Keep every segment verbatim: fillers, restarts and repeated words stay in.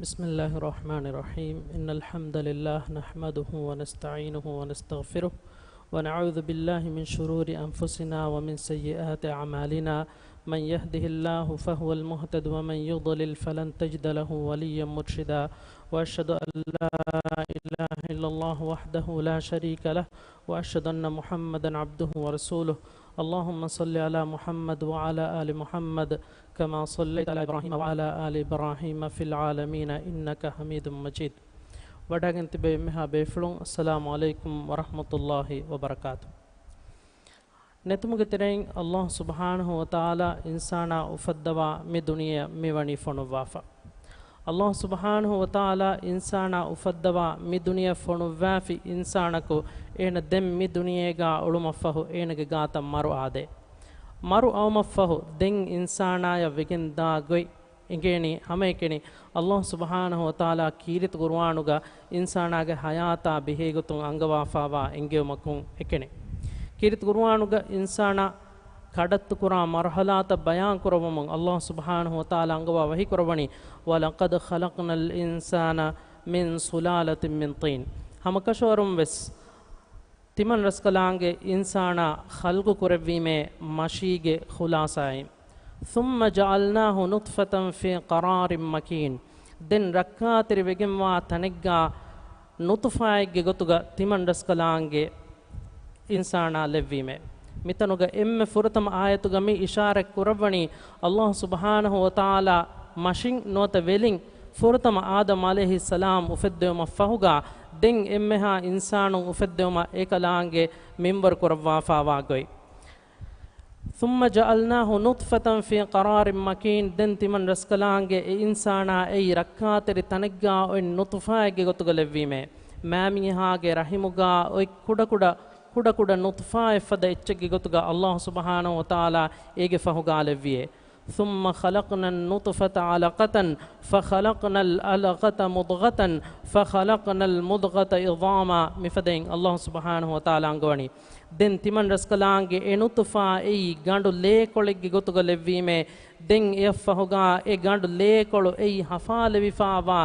بسم الله الرحمن الرحيم. إن الحمد لله نحمده ونستعينه ونستغفره، ونعوذ بالله من شرور أنفسنا ومن سيئات أعمالنا. من يهده الله فهو المهتد، ومن يضلل فلن تجد له وليا مرشدا. وأشهد أن لا إله إلا الله وحده لا شريك له، وأشهد أن محمدا عبده ورسوله. اللهم صل على محمد وعلى آل محمد كما صليت على إبراهيم وعلى آل إبراهيم في العالمين إنك حميد مجيد. ވަޑައިގެން ތިބޭ އެންމެހާ ބޭފުޅުން، އައްސަލާމު ޢަލައިކުމް ވަރަޙްމަތުﷲި ވަބަރަކާތު. ނެތުމުގެ ތެރެއިން ﷲ ސުބްޙާނަހޫ ވަތަޢާލާ އިންސާނާ އުފައްދަވާ މި ދުނިޔެއަށް މިވަނީ ފޮނުއްވާފަ. ﷲ ސުބްޙާނަހޫ ވަތަޢާލާ އިންސާނާ އުފައްދަވާ މި ދުނިޔެއަށް ފޮނުއްވާފި އިންސާނަކު އޭނަ ދެން މި ދުނިޔޭގާ އުޅުމަށްފަހު އޭނަގެ ގާތަށް މަރު އާދޭ. މަރު އައުމަށްފަހު ދެން އިންސާނާޔަށް ވެގެންދާ ގޮތް އެނގޭނީ ހަމައެކަނި ﷲ ސުބްޙާނަހޫ ވަތަޢާލާ ކީރިތި ޤުރުއާނުގަ އިންސާނާގެ ޙަޔާތާ ބެހޭގޮތުން އަންގަވާފާވާ އެންގެވުމަކުން އެކަނި. ކީރިތި ޤުރުއާނުގަ އިންސާނާ ކަޑައްތުކުރާ މަރުޙަލާތައް ބަޔާންކުރައްވަމުން ﷲ ސުބްޙާނަހޫ ވަތަޢާލާ އަންގަވާ ވަޙީކުރައްވަނީ، وَلَقَدْ خَلَقْنَا الْإِنسَانَ مِنْ سُلَالَةٍ مِنْ طِينٍ. ހަމަކަށަވަރުން ވެސް ތިމަން ރަސްކަލާނގެ އިންސާނާ ޚަލްޤު ކުރެއްވީމޭ މަށީގެ ޚުލާޞާއިން. ثُمَّ جَعَلْنَاهُ نُطْفَةً فِي قَرَارٍ مَكِينٍ. ދެން ރައްކާތެރި ވެގެންވާ ތަނެއްގާ ނުޠުފާއެއްގެ ގޮތުގަ ތިމަން ރަސްކަލާނގެ އިންސާނާ ލެއްވީމޭ. މިތަނުގަ އެންމެ ފުރަތަމަ އާޔަތުގަ މި އިޝާރަތް ކުރައްވަނީ، ﷲ ސުބްޙާނަހޫ ވަތަޢާލާ މަށިން ނުވަތަ ވެލިން ފުރަތަމަ އާދަމް ޢަލައިހިއްސަލާމް އުފެއްދެވުމަށް ފަހުގާ، ދެން އެންމެހާ އިންސާނުން އުފެއްދެވުމަށް އެކަލާނގެ މިންވަރު ކުރައްވާފާވާ ގޮތް. ثُمَّ جَعَلْنَاهُ نُطْفَةً فِي قَرَارٍ مَكِينٍ. ދެން ތިމަން ރަސްކަލާނގެ އެ އިންސާނާ އެއީ ރައްކާތެރި ތަނެއްގާ އޮތް ނުޠުފާއެއްގެ ގޮތުގަ ލެއްވީމޭ. މާމީހާގެ ރަޙިމުގާ އޮތް ކުޑަކުޑަ، ކުޑަކުޑަ ނުޠުފާއެއް ފަދަ އެއްޗެއްގެ ގޮތުގަ ﷲ ސުބްޙާނަހޫ ވަތަޢާލާ އޭގެ ފަހުގާ ލެއްވިއޭ. ثُمَّ خَلَقْنَا النُّطْفَةَ عَلَقَةً فَخَلَقْنَا الْعَلَقَةَ مُضْغَةً فَخَلَقْنَا الْمُضْغَةَ عِظَامًا. މިފަދައިން ﷲ ސުބްޙާނަހޫ ވަތަޢާލާ އަންގަވަނީ، ދެން ތިމަން ރަސްކަލާނގެ އެ ނުޠުފާ އެއީ ގަނޑު ލޭކޮޅެއްގެ ގޮތުގަ ލެއްވީމޭ. ދެން އެއަށްފަހުގާ އެ ގަނޑު ލޭކޮޅު އެއީ ހަފާލެވިފާވާ،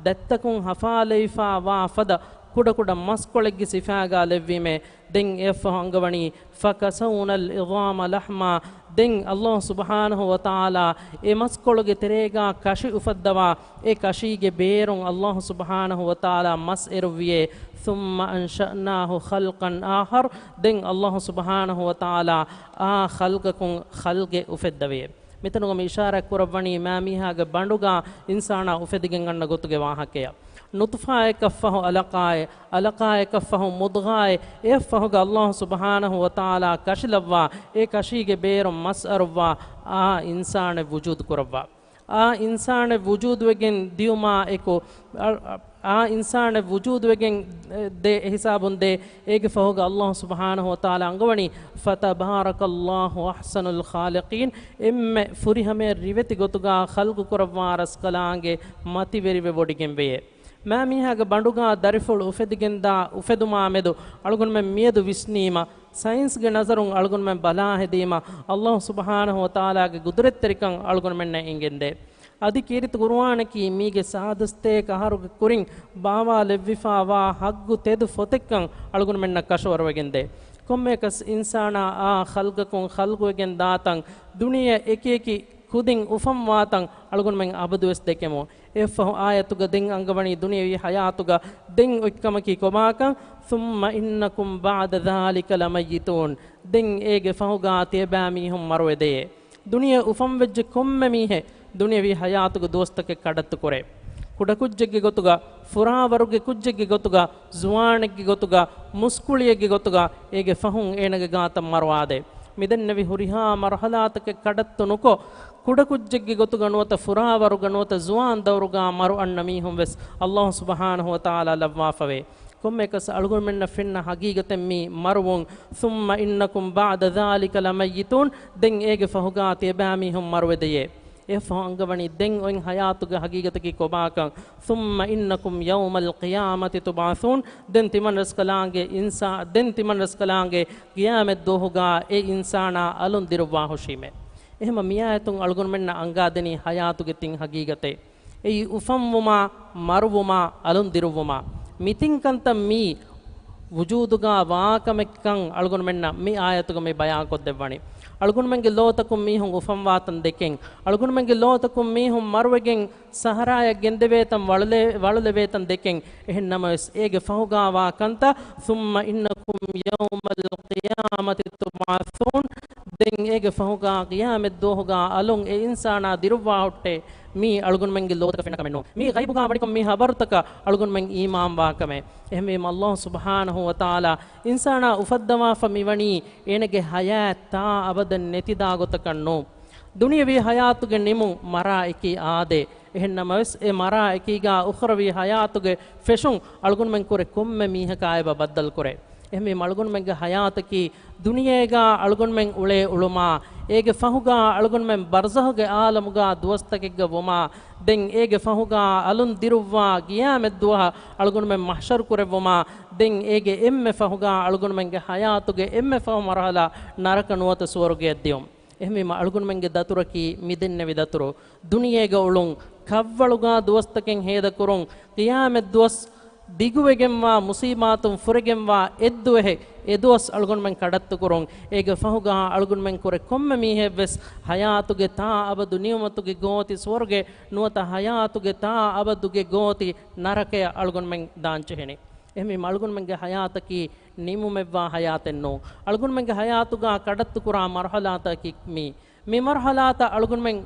ދަތްތަކުން ހަފާލެވިފާވާ ފަދަ ކުޑަކުޑަ މަސްކޮޅެއްގެ ސިފާގާ ލެއްވީމޭ. ދެން އެއަށްފަހު އަންގަވަނީ، فَكَسَوْنَا الْعِظَامَ لَحْمًا. ދެން ﷲ ސުބްޙާނަހޫ ވަތަޢާލާ އެ މަސްކޮޅުގެ ތެރޭގާ ކަށި އުފައްދަވާ، އެ ކަށީގެ ބޭރުން ﷲ ސުބްޙާނަހޫ ވަތަޢާލާ މަސް އެރުއްވިއޭ. ثُمَّ أَنشَأْنَاهُ خَلْقًا آخَرَ. ދެން ﷲ ސުބްޙާނަހޫ ވަތަޢާލާ އާ ޚަލްޤަކުން ޚަލްޤެއް އުފެއްދަވިއޭ. މިތަނުގަ މި އިޝާރާތް ކުރައްވަނީ މާމީހާގެ ބަނޑުގާ އިންސާނާ އުފެދިގެން އަންނަ ގޮތުގެ ވާހަކަޔަށް. ނުޠުފާއަކަށްފަހު ޢަލަޤާއެއް، ޢަލަޤާއަކަށްފަހު މުޟްޣާއެއް، އެއަށްފަހުގަ ﷲ ސުބްޙާނަހޫ ވަތަޢާލާ ކަށިލައްވާ، އެ ކަށީގެ ބޭރުން މަސް އަރުއްވާ، އާ އިންސާނެއް ވުޖޫދު ކުރައްވާ. އާ އިންސާނެއް ވުޖޫދުވެގެން ދިޔުމާ އެކު، އަ، އަ، އާ އިންސާނެއް ވުޖޫދުވެގެން ދޭ އެ ހިސާބުން ދޭ، އޭގެ ފަހުގަ ﷲ ސުބްޙާނަހޫ ވަތަޢާލާ އަންގަވަނީ، فَتَبَارَكَ اللَّهُ أَحْسَنُ الْخَالِقِينَ. އެންމެ ފުރިހަމަޔަށް ރިވެތި ގޮތުގާ ޚަލްޤު ކުރައްވާ ރަސްކަލާނގެ މަތިވެރިވެ ވޮޑިގެންވެޔޭ. މާމީހާގެ ބަނޑުގާ ދަރިފުޅު އުފެދިގެންދާ އުފެދުމާމެދު އަޅުގަނޑުމެން މިއަދު ވިސްނީމަ، ސައިންސްގެ ނަޒަރުން އަޅުގަނޑުމެން ބަލާހެދީމަ، ﷲ ސުބްޙާނަހޫ ވަތަޢާލާގެ ގުދުރަތްތެރިކަން އަޅުގަނޑުމެންނަށް އެނގެންދޭ. އަދި ކީރިތި ޤުރުއާނަކީ މީގެ ސާދަ ސަތޭކަ އަހަރުގެ ކުރިން ބާވާލެއްވިފާވާ ހައްގު ތެދު ފޮތެއްކަން އަޅުގަނޑުމެންނަށް ކަށަވަރުވެގެންދޭ. ކޮންމެއަކަސް އިންސާނާ އާ ޚަލްޤަކުން ޚަލްޤުވެގެން ދާތަން، ދުނިޔެ އެކިއެކި ކުދިން އުފަންވާތަން އަޅުގަނޑުމެން އަބަދުވެސް ދެކެމު. އެއަށްފަހު އާޔަތުގަ ދެން އަންގަވަނީ ދުނިޔެވީ ޙަޔާތުގަ ދެން އޮތްކަމަކީ ކޮބާކަން؟ ثُمَّ إِنَّكُمْ بَعْدَ ذَلِكَ لَمَيِّتُونَ. ދެން އޭގެ ފަހުގާ ތިޔަބައިމީހުން މަރުވެދެޔޭ. ދުނިޔެ އުފަންވެއްޖެ ކޮންމެ މީހެއް ދުނިޔެވީ ޙަޔާތުގެ ދުވަސްތަކެއް ކަޑައްތުކުރޭ. ކުޑަކުއްޖެއްގެ ގޮތުގަ، ފުރާވަރުގެ ކުއްޖެއްގެ ގޮތުގަ، ޒުވާނެއްގެ ގޮތުގަ، މުސްކުޅިއެއްގެ ގޮތުގަ އޭގެ ފަހުން އޭނަގެ ގާތަށް މަރުވާދޭ. މިދެންނެވި ހުރިހާ މަރުޙަލާތަކެއް ކަޑައްތު ނުކޮށް، ކުޑަކުއްޖެއްގެ ގޮތުގަ ނުވަތަ ފުރާވަރުގަ ނުވަތަ ޒުވާން ދައުރުގަ މަރު އަންނަ މީހުން ވެސް ﷲ ސުބްޙާނަހޫ ވަތަޢާލާ ލައްވާފަވޭ. ކޮންމެއަކަސް އަޅުގަނޑުމެންނަށް ފެންނަ ހަގީގަތެއް މީ މަރުވުން. ثُمَّ إِنَّكُمْ بَعْدَ ذَلِكَ لَمَيِّتُونَ. ދެން އޭގެ ފަހުގާ ތިޔަބައިމީހުން މަރުވެދެޔޭ. އެއަށްފަހު އަންގަވަނީ ދެން އޮތް ޙަޔާތުގެ ހަގީގަތަކީ ކޮބާކަން؟ ثُمَّ إِنَّكُمْ يَوْمَ الْقِيَامَةِ تُبْعَثُونَ. ދެން ތިމަން ރަސްކަލާނގެ އިންސާ-، ދެން ތިމަން ރަސްކަލާނގެ ޤިޔާމަތްދުވަހުގާ އެ އިންސާނާ އަލުން ދިރުއްވާހުށީމޭ. އެހެމަ މިއާޔަތުން އަޅުގަނޑުމެންނަށް އަންގާދެނީ ޙަޔާތުގެ ތިން ހަގީގަތެއް. އެއީ އުފަންވުމާ، މަރުވުމާ، އަލުން ދިރުއްވުމާ. މި ތިން ކަންތައް މީ ވުޖޫދުގާ ވާކަމެއްކަން އަޅުގަނޑުމެންނަށް މި އާޔަތުގަ މި ބަޔާންކޮށްދެއްވަނީ. އަޅުގަނޑުމެންގެ ލޯތަކުން މީހުން އުފަންވާތަން ދެކެން، އަޅުގަނޑުމެންގެ ލޯތަކުން މީހުން މަރުވެގެން ސަހަރާޔަށް ގެންދެވޭތަން ވަޅުލެ-، ވަޅުލެވޭތަން ދެކެން. އެހެން ނަމަވެސް، އޭގެ ފަހުގާ ވާ ކަންތައް، ثُمَّ إِنَّكُمْ يَوْمَ الْقِيَامَةِ تُبْعَثُونَ، ދެން އޭގެ ފަހުގާ ޤިޔާމަތްދުވަހުގާ އަލުން އެ އިންސާނާ ދިރުއްވާ ހުއްޓޭ. މީ އަޅުގަނޑުމެންގެ ލޯތަކަށް ފެންނަ ކަމެއް ނޫން. މީ ޣައިބުގާ ވަނިކޮށް މި ހަބަރުތަކަށް އަޅުގަނޑުމެން އީމާންވާ ކަމެއް. އެހެންވީމަ، ﷲ ސުބްޙާނަހޫ ވަތަޢާލާ އިންސާނާ އުފައްދަވާފަ މިވަނީ އޭނަގެ ޙަޔާތް ތާ އަބަދަށް ނެތިދާ ގޮތަކަށް ނޫން. ދުނިޔަވީ ޙަޔާތުގެ ނިމުން މަރާ އެކީ އާދޭ. އެހެން ނަމަވެސް، އެ މަރާ އެކީގާ އުޚްރަވީ ޙަޔާތުގެ ފެށުން އަޅުގަނޑުމެން ކުރެ ކޮންމެ މީހަކާ އެބަ ބައްދަލުކުރޭ. އެހެންވީމަ، އަޅުގަނޑުމެންގެ ޙަޔާތަކީ ދުނިޔޭގާ އަޅުގަނޑުމެން އުޅޭ އުޅުމާ، އޭގެ ފަހުގާ އަޅުގަނޑުމެން ބަރްޒަޚުގެ ޢާލަމުގާ ދުވަސްތަކެއްގަ ވުމާ، ދެން އޭގެ ފަހުގާ އަލުން ދިރުއްވާ ޤިޔާމަތްދުވަހަށް އަޅުގަނޑުމެން މަޙްޝަރު ކުރެއްވުމާ، ދެން އޭގެ އެންމެ ފަހުގާ އަޅުގަނޑުމެންގެ ޙަޔާތުގެ އެންމެ ފަހު މަރުޙަލާ ނަރަކަ ނުވަތަ ސުވަރުގެއަށް ދިޔުން. އެހެންވީމަ، އަޅުގަނޑުމެންގެ ދަތުރަކީ މި ދެންނެވި ދަތުރު. ދުނިޔޭގަ އުޅުން، ކަށްވަޅުގާ ދުވަސްތަކެއް ހޭދަކުރުން، ޤިޔާމަތްދުވަސް ދިގުވެގެންވާ މުޞީބާތުން ފުރެގެންވާ އެއްދުވަހެއް، އެ ދުވަސް އަޅުގަނޑުމެން ކަޑައްތުކުރުން. އޭގެ ފަހުގާ އަޅުގަނޑުމެން ކުރެ ކޮންމެ މީހެއްވެސް ޙަޔާތުގެ ތާ އަބަދު ނިޢުމަތުގެ ގޯތި ސުވަރުގެ ނުވަތަ ޙަޔާތުގެ ތާ އަބަދުގެ ގޯތި ނަރަކަޔަށް އަޅުގަނޑުމެން ދާންޖެހެނީ. އެހެންވީމަ، އަޅުގަނޑުމެންގެ ޙަޔާތަކީ ނިމުމެއްވާ ޙަޔާތެއް ނޫން. އަޅުގަނޑުމެންގެ ޙަޔާތުގާ ކަޑައްތުކުރާ މަރުޙަލާތަކީ މީ. މި މަރުޙަލާތައް އަޅުގަނޑުމެން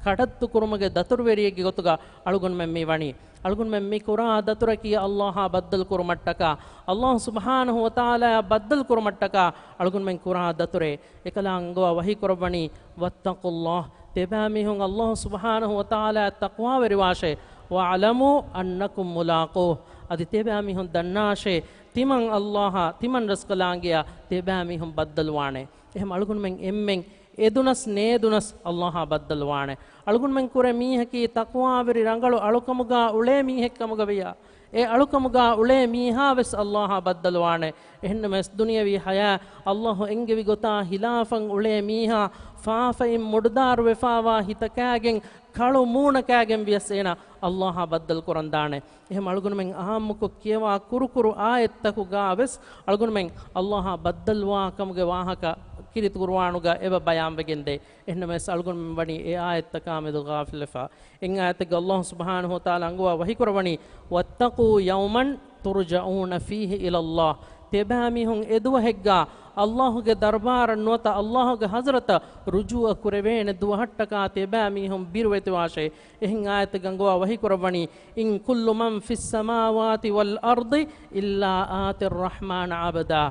ކަޑައްތުކުރުމުގެ ދަތުރުވެރިއެއްގެ ގޮތުގަ އަޅުގަނޑުމެން މި ވަނީ. އަޅުގަނޑުމެން މި ކުރާ ދަތުރަކީ ﷲ އާ ބައްދަލުކުރުމަށްޓަކާ، ﷲ ސުބްޙާނަހޫ ވަތަޢާލާއާ ބައްދަލުކުރުމަށްޓަކާ އަޅުގަނޑުމެން ކުރާ ދަތުރޭ. އެކަލާނގެ އަންގަވާ ވަޙީ ކުރައްވަނީ، وَاتَّقُوا اللَّهَ، ތިޔަބައިމީހުން ﷲ ސުބްޙާނަހޫ ވަތަޢާލާއަށް ތަޤްވާވެރިވާށޭ. وَاعْلَمُوا أَنَّكُمْ مُلَاقُوهُ، އަދި ތިޔަބައިމީހުން ދަންނާށޭ، ތިމަން ﷲ އާ، ތިމަން ރަސްކަލާނގެއާ ތިޔަބައިމީހުން ބައްދަލުވާނެ. އެހެން އަޅުގަނޑުމެން އެންމެން އެދުނަސް ނޭދުނަސް ﷲ އާ ބައްދަލުވާނެ. އަޅުގަނޑުމެން ކުރެ މީހަކީ ތަޤްވާވެރި ރަނގަޅު އަޅުކަމުގާ އުޅޭ މީހެއްކަމުގަވިޔާ، އެ އަޅުކަމުގާ އުޅޭ މީހާވެސް ﷲ އާ ބައްދަލުވާނެ. އެހެންނަމަވެސް، ދުނިޔަވީ ޙަޔާ ﷲ އެންގެވި ގޮތާ ހިލާފަށް އުޅޭ މީހާ ފާފައިން މުޑުދާރުވެފާވާ ހިތަކާގެން، ކަޅު މޫނަކާގެން ވިޔަސް އޭނަ ﷲ އާ ބައްދަލު ކުރަން ދާނެ. އެހެން އަޅުގަނޑުމެން އާއްމުކޮށް ކިޔަވާ ކުރުކުރު އާޔަތްތަކުގާ ވެސް އަޅުގަނޑުމެން ﷲ އާ ބައްދަލުވާ ކަމުގެ ވާހަކަ ކީރިތި ޤުރުއާނުގަ އެބަ ބަޔާންވެގެންދޭ. އެހެންނަމަވެސް، އަޅުގަނޑުމެން ވަނީ އެ އާޔަތްތަކާމެދު ޣާފިލްވެފަ. އެއް އާޔަތެއްގަ ﷲ ސުބްޙާނަހޫ ވަތަޢާލާ އަންގަވާ ވަޙީކުރައްވަނީ، وَاتَّقُوا يَوْمًا تُرْجَعُونَ فِيهِ إِلَى اللَّهِ. ތިޔަބައިމީހުން އެދުވަހެއްގާ ﷲ ގެ ދަރުބާރަށް ނުވަތަ ﷲ ގެ ޙަޟްރަތަށް ރުޖޫޢަ ކުރެވޭނެ ދުވަހަށްޓަކާ ތިޔަބައިމީހުން ބިރުވެތިވާށޭ. އެހެން އާޔަތެއްގަ އަންގަވާ ވަޙީކުރައްވަނީ، إِنْ كُلُّ مَنْ فِي السَّمَاوَاتِ وَالْأَرْضِ إِلَّا آتِي الرَّحْمَٰنِ عَبْدًا.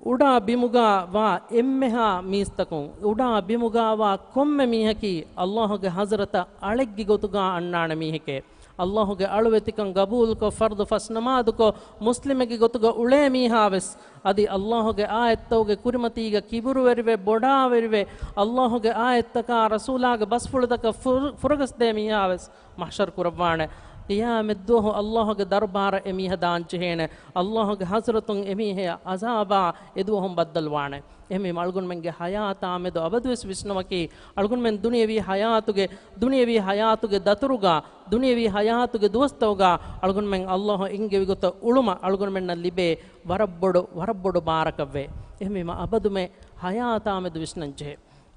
އުޑާ ބިމުގާ ވާ އެންމެހާ މީސްތަކުން، އުޑާ ބިމުގާ ވާ ކޮންމެ މީހަކީ ﷲ ގެ ޙަޟްރަތަށް އަޅެއްގެ ގޮތުގާ އަންނާނެ މީހެކޭ. ﷲ ގެ އަޅުވެތިކަން ގަބޫލުކޮށް، ފަރްޟު ފަސްނަމާދުކޮށް، މުސްލިމެއްގެ ގޮތުގަ އުޅޭ މީހާވެސް، އަދި ﷲ ގެ އާޔަތްތަކުގެ ކުރިމަތީގަ ކިބުރުވެރިވެ، ބޮޑާވެރިވެ، ﷲ ގެ އާޔަތްތަކާ ރަސޫލާގެ ބަސްފުޅުތަކަށް ފުރ-، ފުރަގަސްދޭ މީހާވެސް، މަޙްޝަރު ކުރައްވާނެ. ޤިޔާމަތްދުވަހު ﷲ ގެ ދަރުބާރަށް އެމީހާ ދާންޖެހޭނެ. ﷲ ގެ ޙަޟްރަތުން އެމީހާ ޢަޒާބާ އެދުވަހުން ބައްދަލުވާނެ. އެހެންވީމަ، އަޅުގަނޑުމެންގެ ޙަޔާތާމެދު އަބަދުވެސް ވިސްނުމަކީ، އަޅުގަނޑުމެން ދުނިޔަވީ ޙަޔާތުގެ، ދުނިޔަވީ ޙަޔާތުގެ ދަތުރުގާ، ދުނިޔަވީ ޙަޔާތުގެ ދުވަސްތަކުގާ އަޅުގަނޑުމެން ﷲ އެންގެވި ގޮތަށް އުޅުމަށް އަޅުގަނޑުމެންނަށް ލިބޭ ވަރަށް ބޮޑު، ވަރަށް ބޮޑު ބާރަކަށްވޭ. އެހެންވީމަ، އަބަދުމެ ޙަޔާތާމެދު ވިސްނަންޖެހޭ.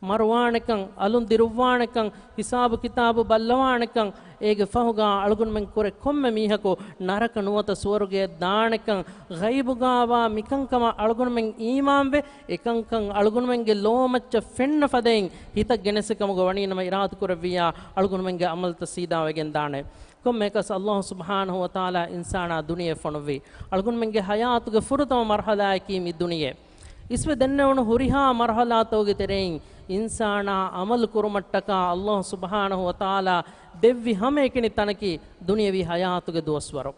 މަރުވާނެކަން، އަލުން ދިރުއްވާނެކަން، ހިސާބު ކިތާބު ބައްލަވާނެކަން، އޭގެ ފަހުގާ އަޅުގަނޑުމެން ކުރެ ކޮންމެ މީހަކު ނަރަކަ ނުވަތަ ސުވަރުގެއަށް ދާނެކަން، ޣައިބުގާވާ މިކަންކަމަށް އަޅުގަނޑުމެން އީމާންވެ، އެކަންކަން އަޅުގަނޑުމެންގެ ލޯމައްޗަށް ފެންނަ ފަދައިން ހިތަށް ގެނެސް ކަމުގަ ވަނީ ނަމަ އިރާދަ ކުރެއްވިއްޔާ، އަޅުގަނޑުމެންގެ އަމަލްތައް ސީދާވެގެން ދާނެ. ކޮންމެއަކަސް ﷲ ސުބްޙާނަހޫ ވަތަޢާލާ އިންސާނާ ދުނިޔެ ފޮނުއްވީ. އަޅުގަނޑުމެންގެ ޙަޔާތުގެ ފުރަތަމަ މަރުޙަލާއަކީ މި ދުނިޔެ. އިސްވެ ދެންނެވުނު ހުރިހާ މަރުޙަލާތަކުގެ ތެރެއިން އިންސާނާ ޢަމަލު ކުރުމަށްޓަކާ ﷲ ސުބްޙާނަހޫ ވަތަޢާލާ ދެއްވި ހަމައެކަނި ތަނަކީ ދުނިޔަވީ ޙަޔާތުގެ ދުވަސްވަރު.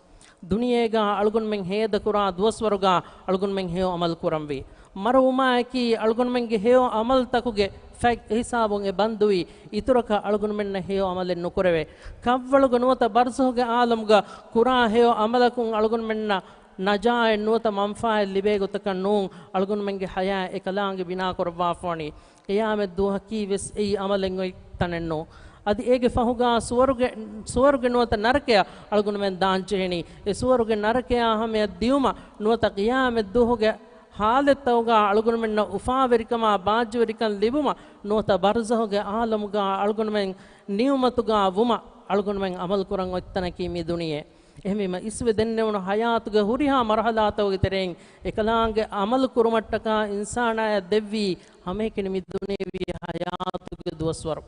ދުނިޔޭގާ އަޅުގަނޑުމެން ހޭދަކުރާ ދުވަސްވަރުގާ އަޅުގަނޑުމެން ހެޔޮ ޢަމަލު ކުރަންވީ. މަރުވުމާއެކީ އަޅުގަނޑުމެންގެ ހެޔޮ ޢަމަލުތަކުގެ ފަތް ހިސާބުން އެ ބަންދުވި، އިތުރަކަށް އަޅުގަނޑުމެންނަށް ހެޔޮ ޢަމަލެއް ނުކުރެވޭ. ކަށްވަޅުގަ ނުވަތަ ބަރްޒަޚުގެ ޢާލަމުގަ ކުރާ ހެޔޮ ޢަމަލަކުން އަޅުގަނޑުމެންނަށް ނަޖާއެއް ނުވަތަ މަންފާއެއް ލިބޭ ގޮތަކަށް ނޫން، އަޅުގަނޑުމެންގެ ޙަޔާތް އެކަލާނގެ ބިނާކުރައްވާފަވަނީ. ޤިޔާމަތްދުވަހަކީ ވެސް އެއީ ޢަމަލެއް އޮތް ތަނެއް ނޫން. އަދި އޭގެ ފަހުގާ ސުވަރުގެ، ސުވަރުގެ ނުވަތަ ނަރަކަޔަށް އަޅުގަނޑުމެން ދާންޖެހެނީ. އެ ސުވަރުގެ ނަރަކަޔާ ހަމަޔަށް ދިއުމަށް ނުވަތަ ޤިޔާމަތް ދުވަހުގެ ހާލަތްތަކުގާ އަޅުގަނޑުމެންނަށް އުފާވެރިކަމާ ބާއްޖަވެރިކަން ލިބުމަށް ނުވަތަ ބަރްޒަޚުގެ އާލަމުގާ އަޅުގަނޑުމެން ނިޢުމަތުގާ ވުމަށް އަޅުގަނޑުމެން ޢަމަލުކުރަން އޮތްތަނަކީ މި ދުނިޔެ. އެހެންވީމަ އިސްވެ ދެންނެވުނު ޙަޔާތުގެ ހުރިހާ މަރުޙަލާތަކުގެ ތެރެއިން އެކަލާނގެ ޢަމަލު ކުރުމަށްޓަކާ އިންސާނާޔަށް ދެއްވީ ހަމައެކަނި މި ދުނިޔެވީ ޙަޔާތުގެ ދުވަސްވަރު.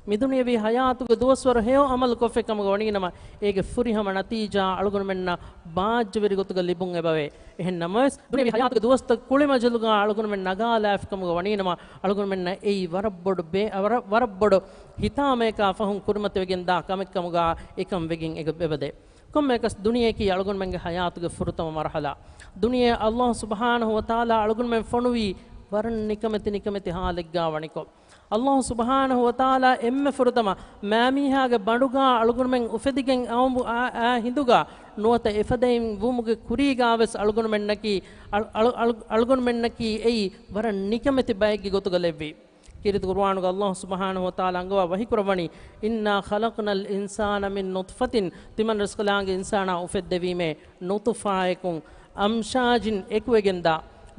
މި ދުނިޔެވީ ޙަޔާތުގެ ދުވަސްވަރު ހެޔޮ ޢަމަލު ކޮށްފި ކަމުގަ ވަނީނަމަ، އޭގެ ފުރިހަމަ ނަތީޖާ އަޅުގަނޑުމެންނަށް ބާއްޖަވެރި ގޮތުގަ ލިބުން އެބަވޭ. އެހެން ނަމަވެސް، ދުނިޔެވީ ޙަޔާތުގެ ދުވަސްތައް ކުޅިމަޖަލުގަ އަޅުގަނޑުމެން ނަގާލާފި ކަމުގަ ވަނީނަމަ، އަޅުގަނޑުމެންނަށް އެއީ ވަރަށް ބޮޑު ބޭ-، ވަރަށް، ވަރަށް ބޮޑު ހިތާމަޔަކާ ފަހުން ކުރިމަތިވެގެންދާ ކަމެއް ކަމުގަ އެކަން ވެގެން އެބަދޭ. ކޮންމެއަކަސް ދުނިޔެއަކީ އަޅުގަނޑުމެންގެ ޙަޔާތުގެ ފުރަތަމަ މަރުޙަލާ. ދުނިޔެ ﷲ ސުބްޙާނަހޫ ވަތަޢާލާ އަޅުގަނޑުމެން ފޮނުވީ ވަރަށް ނިކަމެތި ނިކަމެތި ޙާލެއްގާ ވަނިކޮށް. ﷲ ސުބްޙާނަހޫ ވަތަޢާލާ އެންމެ ފުރަތަމަ މާމީހާގެ ބަނޑުގާ އަޅުގަނޑުމެން އުފެދިގެން އައުމު އާ، އާ ހިނދުގާ ނުވަތަ އެފަދައިން ވުމުގެ ކުރީގާވެސް އަޅުގަނޑުމެންނަކީ، އަޅު، އަޅު، އަޅު، އަޅުގަނޑުމެންނަކީ އެއީ ވަރަށް ނިކަމެތި ބައެއްގެ ގޮތުގަ ލެއްވީ. ކީރިތި ޤުރުއާނުގަ ﷲ ސުބްޙާނަހޫ ވަތަޢާލާ އަންގަވާ ވަޙީކުރައްވަނީ، "إنا خلقنا الإنسان من نطفة" ތިމަން ރަސްކަލާނގެ އިންސާނާ އުފެއްދެވީމޭ ނުޠުފާއަކުން، "أمشاج" އެކުވެގެންދާ،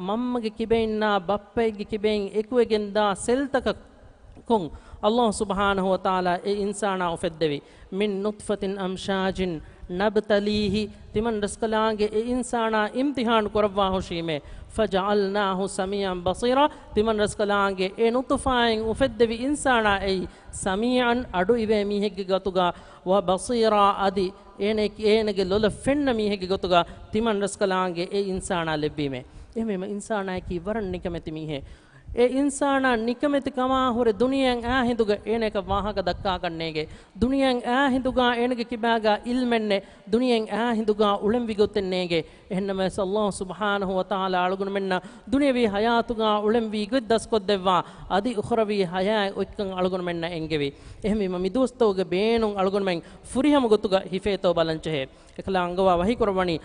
މަންމަގެ ކިބައިންނާ ބައްޕައެއްގެ ކިބައިން އެކުވެގެންދާ ސެލްތަކަކުން ﷲ ސުބްޙާނަހޫ ވަތަޢާލާ އެ އިންސާނާ އުފެއްދެވި. "من نطفة أمشاج نبتليه" ތިމަން ރަސްކަލާނގެ އެ އިންސާނާ އިމްތިޙާނު ކުރައްވާ ހުށީމޭ، "فجعلناه سميعا بصيرا" ތިމަން ރަސްކަލާނގެ އެ ނުޠުފާއިން އުފެއްދެވި އިންސާނާ އެއީ، "سميعا" އަޑު އިވޭ މީހެއްގެ ގޮތުގަ، "وبصيرا" އަދި އޭނަ، އޭނަގެ ލޮލަށް ފެންނަ މީހެއްގެ ގޮތުގަ ތިމަން ރަސްކަލާނގެ އެ އިންސާނާ ލެއްވީމޭ. އެހެންވީމަ އިންސާނާއަކީ ވަރަށް ނިކަމެތި މީހެއް. އެ އިންސާނާ ނިކަމެތި ކަމާ ހުރެ ދުނިޔެއަށް އާ ހިނދުގަ އޭނައަކަށް ވާހަކަ ދައްކާކަށް ނޭގެ. ދުނިޔެއަށް އާ ހިނދުގަ އޭނަގެ ކިބާގަ އިލްމެއް ނެތް. ދުނިޔެއަށް އާ ހިނދުގަ އުޅެންވި ގޮތެއް ނޭގެ. އެހެންނަމަވެސް ﷲ ސުބްޙާނަހޫ ވަތަޢާލާ އަޅުގަނޑުމެންނަށް ދުނިޔަވީ ޙަޔާތުގަ އުޅެންވީ ގޮތް ދަސްކޮށްދެއްވާ، އަދި އުޚްރަވީ ޙަޔާތް އޮތްކަން އަޅުގަނޑުމެންނަށް އެންގެވި. އެހެންވީމަ މި ދުވަސްތަކުގެ ބޭނުން އަޅުގަނޑުމެން ފުރިހަމަ ގޮތުގަ ހިފޭތޯ ބަލަންޖެހޭ. އެކަލާ އަންގަވާ ވަޙީކުރައްވަނީ،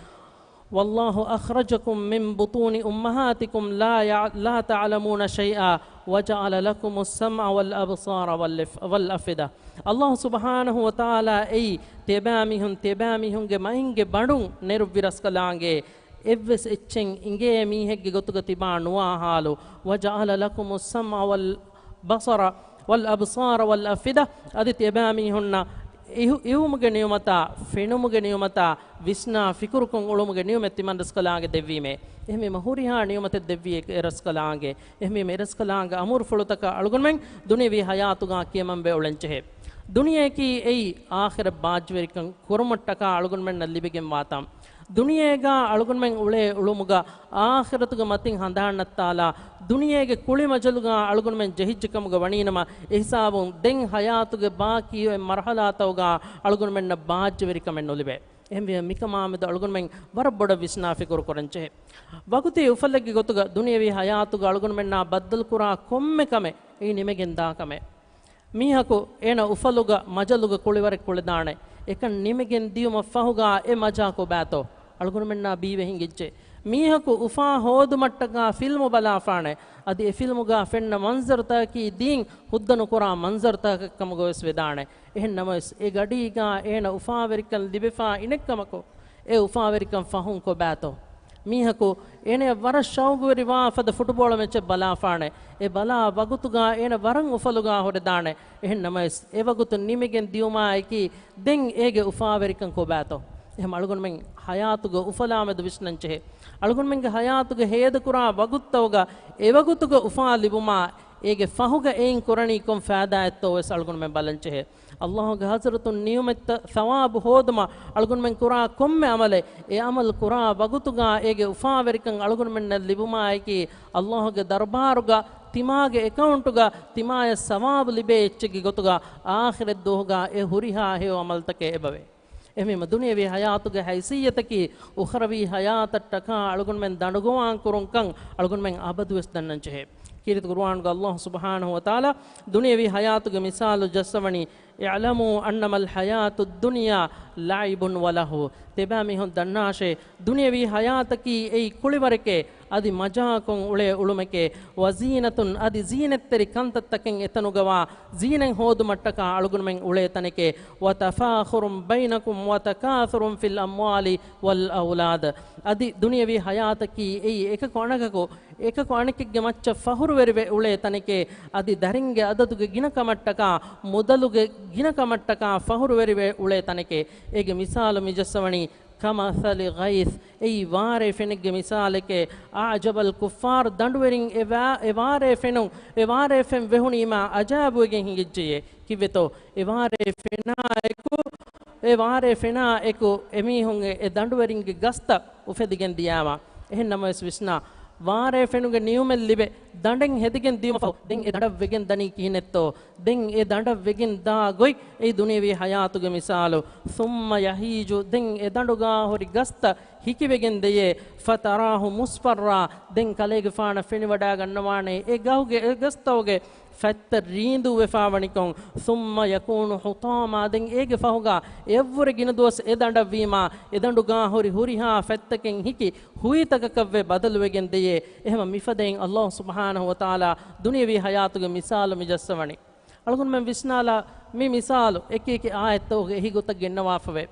"والله أخرجكم من بطون أمهاتكم لا يع-، لا تعلمون شيئا وجعل لكم السمع والأبصار والأف-، والأفئدة." ﷲ ސުބްޙާނަހޫ ވަތަޢާލާ އެއީ ތިޔަބައިމީހުން، ތިޔަބައިމީހުންގެ މައިންގެ ބަނޑުން ނެރުއްވި ރަސްކަލާނގެ އެއްވެސް އެއްޗެއް އިނގޭ މީހެއްގެ ގޮތުގަ ތިބާ ނުވާ ޙާލު، "وجعل لكم السمع والبصر والأبصار والأفئدة" އަދި ތިޔަބައިމީހުންނަށް އިހު-، އިވުމުގެ ނިޢުމަތާ، ފެނުމުގެ ނިޢުމަތާ، ވިސްނާ ފިކުރުކޮށް އުޅުމުގެ ނިޢުމަތް ތިމަން ރަސްކަލާނގެ ދެއްވީމޭ. އެހެންވީމަ ހުރިހާ ނިޢުމަތެއް ދެއްވީ އެ ރަސްކަލާނގެ. އެހެންވީމަ އެ ރަސްކަލާނގެ އަމުރުފުޅުތަކަށް އަޅުގަނޑުމެން ދުނިޔަވީ ޙަޔާތުގަ ކިޔަމަންވެ އުޅެންޖެހޭ. ދުނިޔެއަކީ އެއީ އާޚިރަތް ބާއްޖަވެރިކަން ކުރުމަށްޓަކާ އަޅުގަނޑުމެންނަށް ލިބިގެންވާ ތަން. ދުނިޔޭގަ އަޅުގަނޑުމެން އުޅޭ އުޅުމުގަ އާޚިރަތުގެ މަތިން ހަނދާންނައްތާލާ، ދުނިޔޭގެ ކުޅިމަޖަލުގަ އަޅުގަނޑުމެން ޖެހިއްޖެ ކަމުގަ ވަނީނަމަ، އެހިސާބުން ދެން ޙަޔާތުގެ ބާކީ އޮތް މަރުޙަލާތަކުގަ އަޅުގަނޑުމެންނަށް ބާއްޖަވެރިކަމެއް ނުލިބޭ. އެހެންވެ، މިކަމާމެދު އަޅުގަނޑުމެން ވަރަށް ބޮޑަށް ވިސްނާ ފިކުރު ކުރަންޖެހޭ. ވަގުތީ އުފަލެއްގެ ގޮތުގަ ދުނިޔަވީ ޙަޔާތުގަ އަޅުގަނޑުމެންނާ ބައްދަލުކުރާ ކޮންމެ ކަމެއް އެއީ ނިމެގެންދާ ކަމެއް. މީހަކު އޭނަ އުފަލުގަ މަޖަލުގަ ކުޅިވަރެއް ކުޅެދާނެ. އެކަން ނިމެގެން ދިޔުމަށް ފަހުގަ އެ މަޖާ ކޮބާތޯ؟ އަޅުގަނޑުމެންނާ ބީވެ ހިނގިއްޖެ. މީހަކު އުފާ ހޯދުމަށްޓަކާ ފިލްމު ބަލާފާނެ. އަދި އެ ފިލްމުގަ ފެންނަ މަންޒަރުތަކަކީ ދީން ހުއްދަ ނުކުރާ މަންޒަރުތަކެއް ކަމުގަވެސް ވެދާނެ. އެހެން ނަމަވެސް، އެ ގަޑީގަ އޭނަ އުފާވެރިކަން ލިބިފާ އިނެއްކަމަކު، އެ އުފާވެރިކަން ފަހުން ކޮބާތޯ؟ މީހަކު އޭނަޔަށް ވަރަށް ޝައުގުވެރިވާ ފަދަ ފުޓުބޯޅަ މެޗެއް ބަލާފާނެ. އެ ބަލާ ވަގުތުގަ އޭނަ ވަރަށް އުފަލުގަ ހުރެދާނެ. އެހެން ނަމަވެސް، އެ ވަގުތު ނިމިގެން ދިޔުމާއެކީ، ދެން އޭގެ އުފާވެރިކަން ކޮބާތޯ؟ އެހެން އަޅުގަނޑުމެން ޙަޔާތުގެ އުފަލާމެދު ވިސްނަންޖެހޭ. އަޅުގަނޑުމެންގެ ޙަޔާތުގެ ހޭދަކުރާ ވަގުތުތަކުގަ، އެ ވަގުތުގަ އުފާ ލިބުމާ، އޭގެ ފަހުގަ އެއިން ކުރަނީ ކޮން ފައިދާއެއްތޯ ވެސް އަޅުގަނޑުމެން ބަލަންޖެހޭ. ﷲގެ ޙަޟްރަތުން ނިޢުމަތްތައް ޘަވާބު ހޯދުމަށް އަޅުގަނޑުމެން ކުރާ ކޮންމެ ޢަމަލެއް، އެ ޢަމަލު ކުރާ ވަގުތުގަ އޭގެ އުފާވެރިކަން އަޅުގަނޑުމެންނަށް ލިބުމާއެކީ، ﷲގެ ދަރުބާރުގަ ތިމާގެ އެކައުންޓުގަ ތިމާޔަށް ޘަވާބު ލިބޭ އެއްޗެއްގެ ގޮތުގަ އާޚިރަތް ދުވަހުގަ އެ ހުރިހާ ހެޔޮ ޢަމަލުތަކެއް އެބަވޭ. އެހެންވީމަ ދުނިޔަވީ ޙަޔާތުގެ ހައިސިއްޔަތަކީ އުޚްރަވީ ޙަޔާތަށްޓަކާ އަޅުގަނޑުމެން ދަނޑުގަވާން ކުރުންކަން އަޅުގަނޑުމެން އަބަދުވެސް ދަންނަންޖެހޭ. ކީރިތި ޤުރުއާނުގަ ﷲ ސުބްޙާނަހޫ ވަތަޢާލާ ދުނިޔަވީ ޙަޔާތުގެ މިސާލު ޖައްސަވަނީ، اعلموا أنما الحياة الدنيا لعب ولهو. ތިބާމީހުން ދަންނާށޭ، ދުނިޔަވީ ހަޔާތަކީ އެއީ ކުޅިވަރެކޭ، އަދި މަޖާކޮށް އުޅޭ އުޅުމެކޭ، وزينة، އަދި ޒީނަތްތެރި ކަންތައްތަކެއް އެތަނުގަވާ ޒީނަތް ހޯދުމަށްޓަކާ އަޅުގަނޑުމެން އުޅޭ ތަނެކޭ، وتفاخر بينكم وتكاثر في الأموال والأولاد. އަދި ދުނިޔަވީ ހަޔާތަކީ އެއީ އެކަކު އަނެކަކު، އެކަކު އަނެކެއްގެ މައްޗަށް ފަހުރުވެރިވެ އުޅޭ ތަނެކޭ، އަދި ދަރިންގެ އަދަދުގެ ގިނަކަމަށްޓަކާ، މުދަލުގެ ގިނަކަމަށްޓަކާ ފަހުރުވެރިވެ އުޅޭ ތަނެކޭ. އޭގެ މިސާލު މިޖައްސަވަނީ كمثل غيث، އެއީ ވާރޭ ފެނެއްގެ މިސާލެކޭ. أعجب الكفار، ދަނޑުވެރިން އެ ވާ-، އެ ވާރޭ ފެނުން، އެ ވާރޭ ފެން ވެހުނީމާ އަޖާބުވެގެން ހިނގިއްޖެޔޭ. ކިއްވެތޯ؟ އެ ވާރޭ ފެނާއެކު، އެ ވާރޭ ފެނާއެކު އެމީހުން އެ، އެ ދަނޑުވެރިންގެ ގަސްތައް އުފެދިގެން ދިޔާމާ. އެހެން ނަމަވެސް ވިސްނާ، ވާރޭ ފެނުގެ ނިއުމެއް ލިބެ، ދަނޑެއް ހެދިގެން ދިޔުމަށްފަހު، ދެން އެ ދަނޑަށް ވެގެން ދަނީ ކިހިނެއްތޯ؟ ދެން އެ ދަނޑަށް ވެގެން ދާ ގޮތް އެއީ ދުނިޔަވީ ހަޔާތުގެ މިސާލު. ثم يهيج، ދެން އެ ދަނޑުގާ ހުރި ގަސްތައް ހިކިވެގެން ދެޔޭ. فتراه مصفرا، ދެން ކަލޭގެފާނަށް ފެނިވަޑާގަންނަވާނެ އެ ގަހުގެ، އެ ގަސްތަކުގެ ފަތްތައް ރީނދޫ ވެފާވަނިކޮށް. ثم يكون حطاما، ދެން އޭގެ ފަހުގާ އެއަށްވުރެ ގިނަ ދުވަސް އެ ދަނޑަށްވީމާ، އެ ދަނޑުގާ ހުރި ހުރިހާ ފަތްތަކެއް ހިކި ހުއިތަކަކަށްވެ ބަދަލުވެގެން ދެޔޭ. އެހެމަ މިފަދައިން ﷲ ސުބްޙާނަހޫ ވަތަޢާލާ ދުނިޔަވީ ހަޔާތުގެ މިސާލު މި ޖައްސަވަނީ. އަޅުގަނޑުމެން ވިސްނާލާ، މި މިސާލު އެކި އެކި އާޔަތްތަކުގެ އެހީގޮތަށް ގެންނަވާފަވޭ.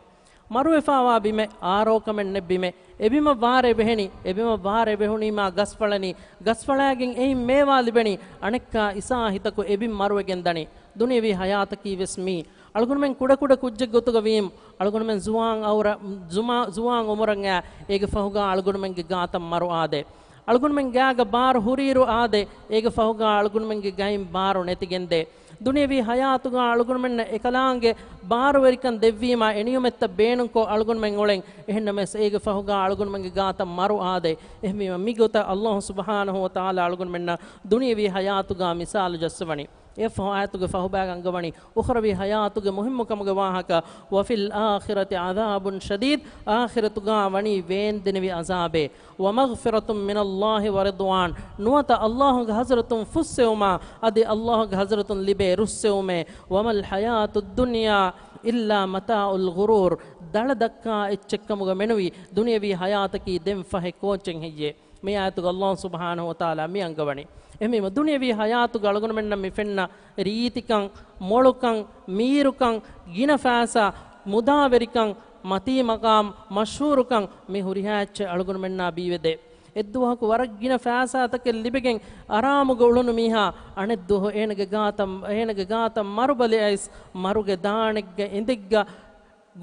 މަރުވެފާވާ ބިމެއް، އާރޯކަމެއް ނެތް ބިމެއް، އެބިމަށް ވާރޭ ބެހެނީ، އެބިމަށް ވާރޭ ބެހުނީމާ ގަސްފަޅަނީ، ގަސްފަޅާގެން އެއިން މޭވާ ލިބެނީ، އަނެއްކާ އިސާހިތަކު އެބިން މަރުވެގެން ދަނީ. ދުނިޔަވީ ހަޔާތަކީ ވެސް މީ. އަޅުގަނޑުމެން ކުޑަކުޑަ ކުއްޖެއް ގޮތުގަ ވީމު، އަޅުގަނޑުމެން ޒުވާން އައުރަ-، ޒުމާ-، ޒުވާން އުމުރަށް އައި، އޭގެ ފަހުގާ އަޅުގަނޑުމެންގެ ގާތަށް މަރު އާދޭ. އަޅުގަނޑުމެން ގާގަ ބާރު ހުރިއިރު އާދޭ، އޭގެ ފަހުގާ އަޅުގަނޑުމެންގެ ގައިން ބާރު ނެތިގެންދޭ. ދުނިޔަވީ ހަޔާތުގާ އަޅުގަނޑުމެންނަށް އެކަލާނގެ ބާރުވެރިކަން ދެއްވީމާ، އެ ނިޢުމަތްތައް ބޭނުންކޮށް އަޅުގަނޑުމެން އުޅެން. އެހެންނަމަވެސް، އޭގެ ފަހުގާ އަޅުގަނޑުމެންގެ ގާތަށް މަރު އާދޭ. އެހެންވީމަ، މިގޮތަށް ﷲ ސުބްޙާނަހޫ ވަތަޢާލާ އަޅުގަނޑުމެންނަށް ދުނިޔަވީ ހަޔާތުގާ މިސާލު ޖައްސަވަނީ. އެއަށްފަހު އާޔަތުގެ ފަހުބައިގަ އަންގަވަނީ އުޚްރަވީ ހަޔާތުގެ މުހިއްމުކަމުގެ ވާހަކަ، وفي الآخرة عذاب شديد، އާޚިރަތުގާ ވަނީ ވޭންދެނިވި ޢަޛާބޭ. ومغفرة من الله ورضوان، ނުވަތަ ﷲގެ ޙަޟްރަތުން ފުއްސެވުމާ، އަދި ﷲގެ ޙަޟްރަތުން ލިބޭ ރުއްސެވުމޭ. وما الحياة الدنيا إلا متاع الغرور، ދަޅަ ދައްކާ އެއްޗެއްކަމުގަ މެނުވީ ދުނިޔަވީ ހަޔާތަކީ ދެން ފަހެ ކޯއްޗެއް ހެއްޔޭ؟ މި އާޔަތުގަ ﷲ ސުބްޙާނަހޫ ވަތަޢާލާ މި އަންގަވަނީ. އެހެންވީމަ، ދުނިޔަވީ ހަޔާތުގަ އަޅުގަނޑުމެންނަށް މި ފެންނަ ރީތިކަން، މޮޅުކަން، މީރުކަން، ގިނަ ފައިސާ، މުދާވެރިކަން، މަތީ މަޤާމް، މަޝްހޫރުކަން، މި ހުރިހާ އެއްޗެއް އަޅުގަނޑުމެންނާ ބީވެދޭ. އެއްދުވަހަކު ވަރަށް ގިނަ ފައިސާތަކެއް ލިބިގެން އަރާމުގަ އުޅުނު މީހާ، އަނެއްދުވަހު އޭނަގެ ގާތަށް، އޭނަގެ ގާތަށް މަރުބަލި އައިސް، މަރުގެ ދާނެއްގަ އިނދެއްގަ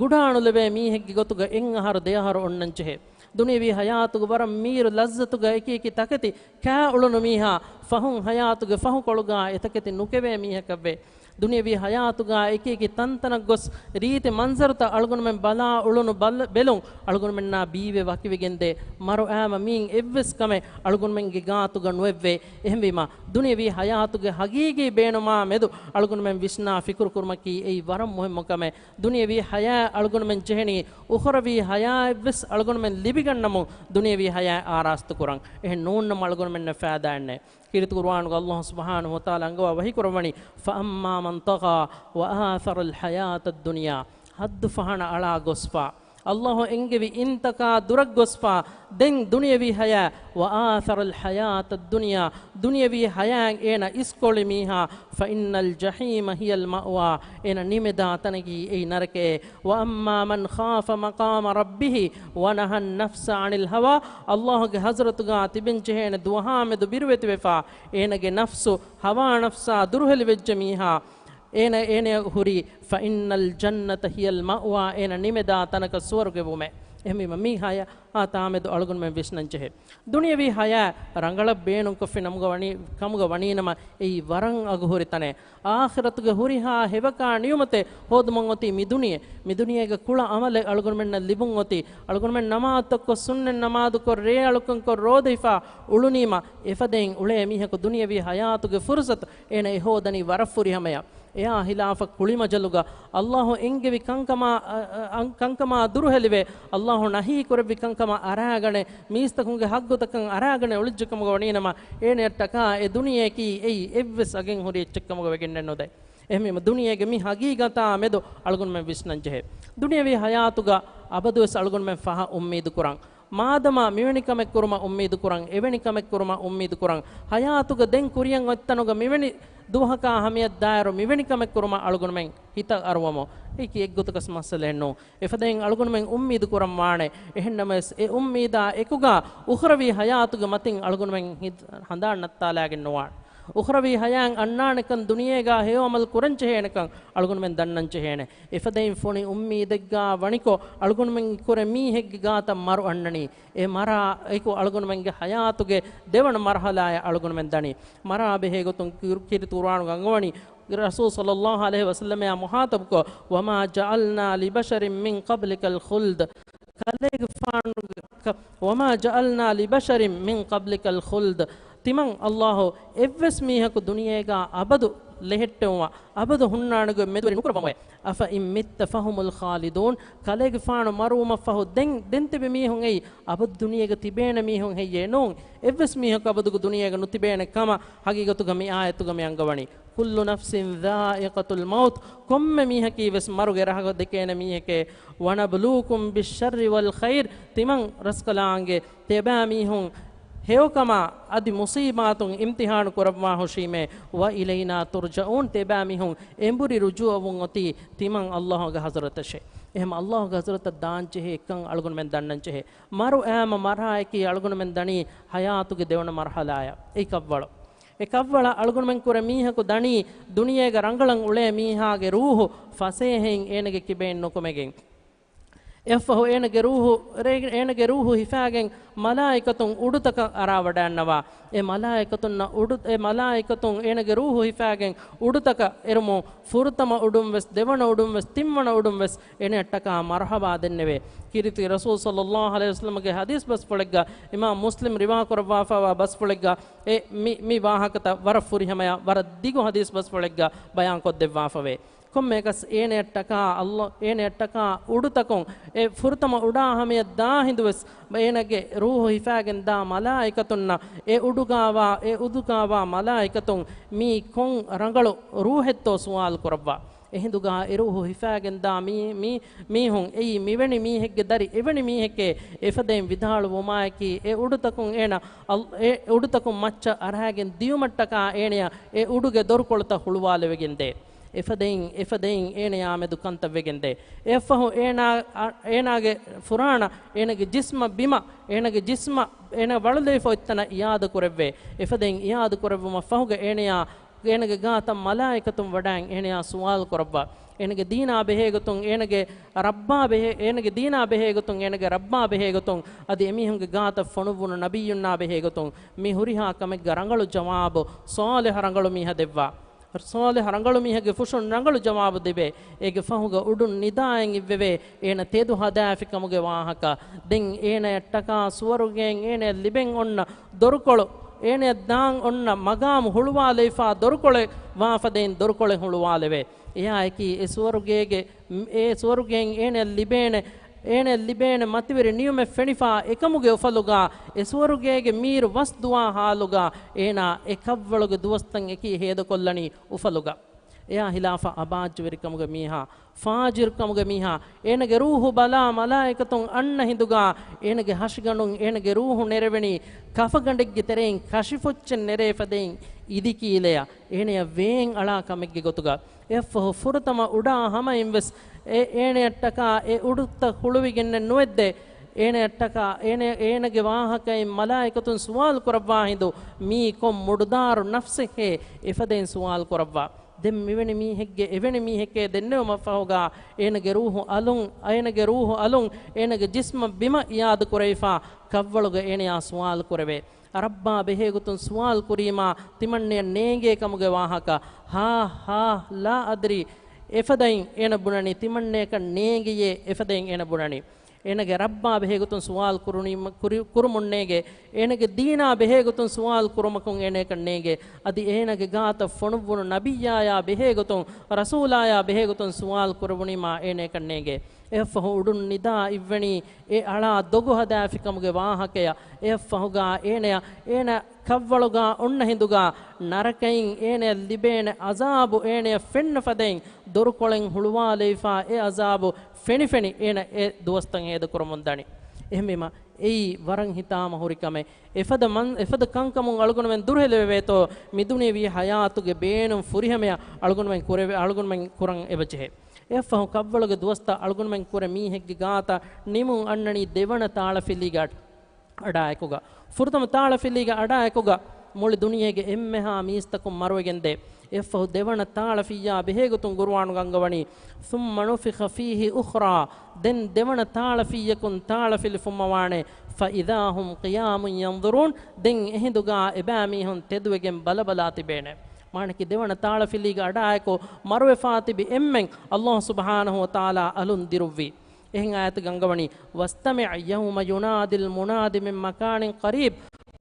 ގުޑާނުލެވޭ މީހެއްގެ ގޮތުގަ އެއް އަހަރު ދެ އަހަރު އޮންނަންޖެހޭ. ދުނިޔަވީ ހަޔާތުގަ ވަރަށް މީރު ލައްޒަތުގަ އެކި އެކި ތަކެތި ކާ އުޅުނު މީހާ، ފަހުން ހަޔާތުގެ ފަހުކޮޅުގާ އެތަކެތި ނުކެވޭ މީހަކަށްވޭ. ދުނިޔަވީ ހަޔާތުގާ އެކި އެކި ތަންތަނަށް ގޮސް ރީތި މަންޒަރުތައް އަޅުގަނޑުމެން ބަލާ އުޅުނު ބަލ-، ބެލުން އަޅުގަނޑުމެންނާ ބީވެ ވަކިވެގެންދޭ. މަރު އައިމަ މިއިން އެއްވެސް ކަމެއް އަޅުގަނޑުމެންގެ ގާތުގަ ނުއެއްވޭ. އެހެންވީމަ، ދުނިޔަވީ ހަޔާތުގެ ހަގީގީ ބޭނުމާ މެދު އަޅުގަނޑުމެން ވިސްނާ ފިކުރު ކުރުމަކީ އެއީ ވަރަށް މުހިއްމު ކަމެއް. ދުނިޔަވީ ހަޔާތް އަޅުގަނޑުމެން ޖެހެނީ އުޚްރަވީ ހަޔާތްވެސް އަޅުގަނޑުމެން ލިބިގަންނަމުން ދުނިޔަވީ ހަޔާތް އާރާސްތު ކުރަން. އެހެން ނޫންނަމަ އަޅުގަނޑުމެންނަށް ފައިދާއެއް ނެތް. ކީރިތި ޤުރުއާނުގަ ﷲ ސުބްޙާނަހޫ ވަތަޢާލާ އަންގަވާ ވަޙީ ކުރައްވަނީ، فأما من طغى وآثر الحياة الدنيا، ޙައްދު ފަހަނަ އަޅާ ގޮސްފާ، ﷲ އެންގެވި އިންތަކާ ދުރަށް ގޮސްފާ، ދެން ދުނިޔަވީ ހަޔާތް، وآثر الحياة الدنيا، ދުނިޔަވީ ހަޔާތް އޭނަ އިސްކޮޅި މީހާ، فإن الجحيم هي المأوى، އޭނަ ނިމެދާ ތަނަކީ އެއީ ނަރަކައޭ. وأما من خاف مقام ربه ونهى النفس عن الهوى، ﷲގެ ޙަޟްރަތުގާ ތިބެންޖެހޭނެ ދުވަހާމެދު ބިރުވެތިވެފާ، އޭނަގެ ނަފްސު ހަވާ ނަފްސާ ދުރުހެލިވެއްޖެ މީހާ، އޭނަ، އޭނަ ހުރީ، فإن الجنة هي المأوى، އޭނަ ނިމެދާ ތަނަކަށް ސުވަރުގެ ވުމޭ. އެހެންވީމަ، މި ހަޔާތާމެދު އަޅުގަނޑުމެން ވިސްނަންޖެހޭ. ދުނިޔަވީ ހަޔާތް ރަނގަޅަށް ބޭނުންކޮށްފި ނަމުގަ ވަނީ، ކަމުގަ ވަނީނަމަ، އެއީ ވަރަށް އަގުހުރި ތަނެއް. އާޚިރަތުގެ ހުރިހާ ހެވަކާ ނިޢުމަތެއް ހޯދުމަށް އޮތީ މި ދުނިޔެ. މި ދުނިޔޭގެ ކުޅަ ޢަމަލެއް އަޅުގަނޑުމެންނަށް ލިބުން އޮތީ. އަޅުގަނޑުމެން ނަމާދުތައްކޮށް، ސުންނަތް ނަމާދުކޮށް، ރޭއަޅުކަންކޮށް، ރޯދަހިފާ އުޅުނީމަ، އެފަދައިން އުޅޭ މީހަކު ދުނިޔަވީ ހަޔާތުގެ ފުރުޞަތު އޭނަ އެ ހޯދަނީ ވަރަށް ފުރިހަމަޔަށް. އެއާ ހިލާފަށް ކުޅިމަޖަލުގަ، ﷲ އެންގެވި ކަންކަމާ، އަ، އަ، އަން-، ކަންކަމާ ދުރުހެލިވެ، ﷲ ނަހީ ކުރެއްވި ކަންކަމަށް އަރާގަނެ، މީސްތަކުންގެ ޙައްޤުތަކަށް އަރާގަނެ އުޅިއްޖެކަމުގަ ވަނީނަމަ، އޭނަޔަށްޓަކާ އެ ދުނިޔެއަކީ އެއީ އެއްވެސް އަގެއް ހުރި އެއްޗެއްކަމުގަ ވެގެންނެއް ނުދޭ. އެހެންވީމަ، ދުނިޔޭގެ މި ހަގީގަތާ މެދު އަޅުގަނޑުމެން ވިސްނަން ޖެހޭ. ދުނިޔަވީ ހަޔާތުގަ އަބަދުވެސް އަޅުގަނޑުމެން ފަހަށް އުއްމީދު ކުރަން. މާދަމާ މިވެނި ކަމެއް ކުރުމަށް އުއްމީދު ކުރަން، އެވެނި ކަމެއް ކުރުމަށް އުއްމީދު ކުރަން. ހަޔާތުގަ ދެން ކުރިޔަށް އޮތްތަނުގަ މިވެނި ދުވަހަކާ ހަމަޔަށްދާއިރު މިވެނި ކަމެއް ކުރުމަށް އަޅުގަނޑުމެން ހިތަށް އަރުވަމު. އެއީކީ އެއްގޮތަކަސް މައްސަލައެއް ނޫން. އެފަދައިން އަޅުގަނޑުމެން އުއްމީދު ކުރަން ވާނެ. އެހެންނަމަވެސް، އެ އުއްމީދާ އެކުގަ އުޚްރަވީ ހަޔާތުގެ މަތިން އަޅުގަނޑުމެން ހި-، ހަނދާން ނައްތާލާގެން ނުވާނެ. އުޚްރަވީ ހަޔާތް އަންނާނެކަން ދުނިޔޭގަ ހެޔޮ ޢަމަލު ކުރަން ޖެހޭނެކަން އަޅުގަނޑުމެން ދަންނަން ޖެހޭނެ. އެފަދައިން ފޮނި އުއްމީދެއްގަ ވަނިކޮށް، އަޅުގަނޑުމެން ކުރެ މީހެއްގެ ގާތަށް މަރު އަންނަނީ. އެ މަރާ އެކު އަޅުގަނޑުމެންގެ ހަޔާތުގެ ދެވަނަ މަރުޙަލާއަށް އަޅުގަނޑުމެން ދަނީ. މަރާ ބެހޭގޮތުން ކިރި-، ކީރިތި ޤުރުއާނުގަ އަންގަވަނީ، ރަސޫލު ޞައްލައްލާހު ޢަލައިހި ވަސައްލަމައާ މުޚާޠަބުކޮށް، "وما جعلنا لبشر من قبلك الخلد." ކަލޭގެފާނު، ކަ-، "وما جعلنا لبشر من قبلك الخلد." ތިމަން ﷲ އެއްވެސް މީހަކު ދުނިޔޭގަ އަބަދު ލެހެއްޓެވުމަށް، އަބަދު ހުންނާނެގޮތް މެދުވެރި ނުކުރައްވަމުވެ. "أفإن مت فهم الخالدون." ކަލޭގެފާނު މަރުވުމަށްފަހު ދެން، ދެން ތިބި މީހުން އެއީ އަބަދު ދުނިޔޭގަ ތިބޭނެ މީހުން ހެއްޔޭ؟ ނޫން. އެއްވެސް މީހަކު އަބަދުގެ ދުނިޔޭގަ ނުތިބޭނެ ކަމަށް ހަގީގަތުގަ މި އާޔަތުގަ މި އަންގަވަނީ. "كل نفس ذائقة الموت." ކޮންމެ މީހަކީ ވެސް މަރުގެ ރަހަ ދެކޭނެ މީހެކޭ. "ونبلوكم بالشر والخير." ތިމަން ރަސްކަލާނގެ ތިބާ މީހުން ހެޔޮކަމާ އަދި މުޞީބާތުން އިމްތިޙާނު ކުރައްވާ ހުށީމޭ. "وإلينا ترجعون." ތިބާ މީހުން އެނބުރި ރުޖޫޢަވުން އޮތީ ތިމަން ﷲ ގެ ޙަޟްރަތަށޭ. އެހެން ﷲ ގެ ޙަޟްރަތަށް ދާން ޖެހޭ ކަން އަޅުގަނޑުމެން ދަންނަން ޖެހޭ. މަރު އައިމަ މަރާއެކީ އަޅުގަނޑުމެން ދަނީ ޙަޔާތުގެ ދެވަނަ މަރުޙަލާއަށް. އެއީ ކަށްވަޅު. އެ ކަށްވަޅަށް އަޅުގަނޑުމެން ކުރެ މީހަކު ދަނީ ދުނިޔޭގަ ރަނގަޅަށް އުޅޭ މީހާގެ ރޫޙު ފަސޭހައިން އޭނަގެ ކިބައިން ނުކުމެގެން. އެއަށްފަހު އޭނަގެ ރޫޙު، ރޭ-، އޭނަގެ ރޫޙު ހިފާގެން މަލާއިކަތުން އުޑުތަކަށް އަރާވަޑައިންނަވާ. އެ މަލާއިކަތުންނަށް އުޑު-، އެ މަލާއިކަތުން އޭނަގެ ރޫޙު ހިފާގެން އުޑުތަކަށް އެރުމުން، ފުރަތަމަ އުޑުން ވެސް، ދެވަނަ އުޑުން ވެސް، ތިންވަނަ އުޑުން ވެސް އޭނައަށްޓަކާ މަރުޙަބާ ދެންނެވޭ. ކީރިތި ރަސޫލު ޞައްލައްލާހު ޢަލައިހި ވަސައްލަމަގެ ޙަދީޘް ބަސްފުޅެއްގަ، އިމާމް މުސްލިމް ރިވާކުރައްވާފައިވާ ބަސްފުޅެއްގަ، އެ މި، މި ވާހަކަތައް ވަރަށް ފުރިހަމަޔާ، ވަރަށް ދިގު ޙަދީޘް ބަސްފުޅެއްގަ ބަޔާންކޮށްދެއްވާފަވޭ. ކޮންމެއަކަސް އޭނައަށްޓަކާ ﷲ، އޭނައަށްޓަކާ އުޑުތަކުން، އެ ފުރަތަމަ އުޑާ ހަމަޔަށް ދާ ހިނދުވެސް، އޭނަގެ ރޫޙު ހިފާގެން ދާ މަލާއިކަތުންނަށް، އެ އުޑުގާވާ، އެ އުޑުގާވާ މަލާއިކަތުން މީ ކޮން ރަނގަޅު ރޫޙެއްތޯ ސުވާލު ކުރައްވާ. އެހިނދުގާ އެ ރޫޙު ހިފާގެންދާ މީ، މީ، މީހުން އެއީ މިވެނި މީހެއްގެ ދަރި، އެވެނި މީހެކޭ. އެފަދައިން ވިދާޅުވުމާއެކީ، އެ އުޑުތަކުން އޭނަ އަލް-، އެ އުޑުތަކުން މައްޗަށް އަރާގެން ދިޔުމަށްޓަކާ އޭނަޔަށް އެ އުޑުގެ ދޮރުކޮޅުތައް ހުޅުވާލެވިގެންދޭ. އެފަދައިން، އެފަދައިން އޭނަޔާމެދު ކަންތައް ވެގެންދޭ. އެއަށްފަހު އޭނާ، އަ، އޭނާގެ ފުރާނަ، އޭނަގެ ޖިސްމަށް ބިމަށް، އޭނަގެ ޖިސްމަށް، އޭނަ ވަޅުލެވިފަ އޮތްތަނަށް އިއާދަ ކުރެއްވޭ. އެފަދައިން އިއާދަ ކުރެއްވުމަށް ފަހުގަ އޭނަޔާ އޭނަގެ ގާތަށް މަލާއިކަތުން ވަޑައިން އޭނަޔާ ސުވާލު ކުރައްވާ. އޭނަގެ ދީނާ ބެހޭގޮތުން، އޭނަގެ ރައްބާ ބެހޭ، އޭނަގެ ދީނާ ބެހޭގޮތުން، އޭނަގެ ރައްބާ ބެހޭގޮތުން، އަދި އެމީހުންގެ ގާތަށް ފޮނުއްވުނު ނަބިއްޔުންނާ ބެހޭގޮތުން، މި ހުރިހާ ކަމެއްގަ ރަނގަޅު ޖަވާބު ޞާލިޙު ރަނގަޅު މީހާ ދެއްވާ. ޞާލިޙު ރަނގަޅު މީހެއްގެ ފުށުން ރަނގަޅު ޖަވާބު ދެވޭ. އޭގެ ފަހުގަ އުޑުން ނިދާއެއް އިއްވެވޭ. އޭނަ ތެދު ހަދާފި ކަމުގެ ވާހަކަ. ދެން އޭނަޔަށްޓަކާ ސުވަރުގެއިން އޭނަޔަށް ލިބެން އޮންނަ ދޮރުކޮޅު، އޭނަޔަށް ދާން އޮންނަ މަގާމު ހުޅުވާލެވިފާ ދޮރުކޮޅެއް ވާފަދައިން ދޮރުކޮޅެއް ހުޅުވާލެވޭ. އެއާއެކީ އެ ސުވަރުގޭގެ، އެ ސުވަރުގެއިން އޭނަޔަށް ލިބޭނެ، އޭނަޔަށް ލިބޭނެ މަތިވެރި ނިޢުމަތް ފެނިފާ އެކަމުގެ އުފަލުގާ، އެ ސުވަރުގޭގެ މީރު ވަސް ދުވާ ހާލުގާ، އޭނާ އެ ކަށްވަޅުގެ ދުވަސްތައް އެކީ ހޭދަކޮށްލަނީ އުފަލުގަ. އެއާ ހިލާފަށް އަބާއްޖަވެރިކަމުގެ މީހާ، ފާޖިރުކަމުގެ މީހާ، އޭނަގެ ރޫޙު ބަލާ މަލާއިކަތުން އަންނަ ހިނދުގާ، އޭނަގެ ހަށިގަނޑުން އޭނަގެ ރޫޙު ނެރެވެނީ ކަފަގަނޑެއްގެ ތެރެއިން ކަށިފުއްޗެއް ނެރޭ ފަދައިން އިދިކީލެއަށް، އޭނަޔަށް ވޭން އަޅާ ކަމެއްގެ ގޮތުގަ. އެއަށްފަހު ފުރަތަމަ އުޑާ ހަމައިން ވެސް އެ އޭނަޔަށްޓަކާ އެ އުޑުތައް ހުޅުވިގެންނެއް ނުވެއްދޭ. އޭނަޔަށްޓަކާ އޭނަ، އޭނަގެ ވާހަކައިން މަލާއިކަތުން ސުވާލު ކުރައްވާ ހިނދު، މީ ކޮން މުޑުދާރު ނަފްސެއްހޭ؟ އެފަދައިން ސުވާލު ކުރައްވާ. ދެން މިވެނި މީހެއްގެ އެވެނި މީހެކޭ ދެންނެވުމަށްފަހުގާ، އޭނަގެ ރޫޙު އަލުން، އޭނަގެ ރޫޙު އަލުން، އޭނަގެ ޖިސްމަށް ބިމަށް އިއާދަ ކުރެވިފާ ކަށްވަޅުގަ އޭނަޔާ ސުވާލު ކުރެވޭ. ރައްބާ ބެހޭގޮތުން ސުވާލު ކުރީމާ، ތިމަންނަޔަށް ނޭނގޭ ކަމުގެ ވާހަކަ. ހާ، ހާ، لا أدري. އެފަދައިން އޭނަ ބުނަނީ، ތިމަންނަޔަކަށް ނޭނގެޔޭ، އެފަދައިން އޭނަ ބުނަނީ. އޭނަގެ ރައްބާ ބެހޭގޮތުން ސުވާލު ކުރުނީ، ކުރި-، ކުރުމުން ނޭނގޭ. އޭނަގެ ދީނާ ބެހޭގޮތުން ސުވާލު ކުރުމަކުން އޭނަޔަކަށް ނޭނގޭ. އަދި އޭނަގެ ގާތަށް ފޮނުއްވުނު ނަބިއްޔާޔާ ބެހޭގޮތުން، ރަސޫލާޔާ ބެހޭގޮތުން ސުވާލު ކުރެވުނީމާ އޭނަޔަކަށް ނޭނގޭ. އެއަށްފަހު އުޑުން ނިދާ އިއްވެނީ އެ އަޅާ ދޮގު ހަދާފިކަމުގެ ވާހަކަޔަށް. އެއަށްފަހުގާ އޭނަޔަށް، އޭނަ ކަށްވަޅުގާ އޮންނަ ހިނދުގާ ނަރަކައިން އޭނަޔަށް ލިބޭނެ އަޒާބު އޭނަޔަށް ފެންނަ ފަދައިން ދޮރުކޮޅެއް ހުޅުވާލެވިފާ އެ އަޒާބު ފެނިފެނި އޭނަ އެ ދުވަސްތައް ހޭދަކުރަމުން ދަނީ. އެހެންވީމަ، އެއީ ވަރަށް ހިތާމަ ހުރި ކަމެއް. އެފަދަ މަން-، އެފަދަ ކަންކަމުން އަޅުގަނޑުމެން ދުރުހެލެވޭތޯ، މިދުނިޔެވީ ހަޔާތުގެ ބޭނުން ފުރިހަމަޔަށް އަޅުގަނޑުމެން ކުރެވެ-، އަޅުގަނޑުމެން ކުރަން އެބަޖެހޭ. އެއަށްފަހު ކަށްވަޅުގެ ދުވަސްތައް އަޅުގަނޑުމެން ކުރެ މީހެއްގެ ގާތަށް ނިމުން އަންނަނީ ދެވަނަ ތާޅަފިލީގެ އަޑު. އަޑާއެކުގަ. ފުރަތަމަ ތާޅަފިލީގެ އަޑާއެކުގަ މުޅި ދުނިޔޭގެ އެންމެހާ މީސްތަކުން މަރުވެގެންދޭ. އެއަށްފަހު ދެވަނަ ތާޅަފިއްޔާ ބެހޭގޮތުން ގުރުއާނުގަ އަންގަވަނީ، ثُمَّ نُفِخَ فِيهِ أُخْرَى. ދެން ދެވަނަ ތާޅަފިއްޔަކުން ތާޅަފިލި ފުއްމަވާނެ، فَإِذَا هُمْ قِيَامٌ يَنْظُرُونَ. ދެން އެހިނދުގާ އެބައިމީހުން ތެދުވެގެން ބަލަބަލާ ތިބޭނެ. މާނަކީ ދެވަނަ ތާޅަފިލީގެ އަޑާއެކު މަރުވެފާ ތިބި އެންމެން ﷲ ސުބްޙާނަހޫ ވަތަޢާލާ އަލުން ދިރުއްވީ. އެހެން އާޔަތުގަ އަންގަވަނީ، وَاسْتَمِعْ يَوْمَ يُنَادِ الْمُنَادِ مِنْ مَكَانٍ قَرِيبٍ.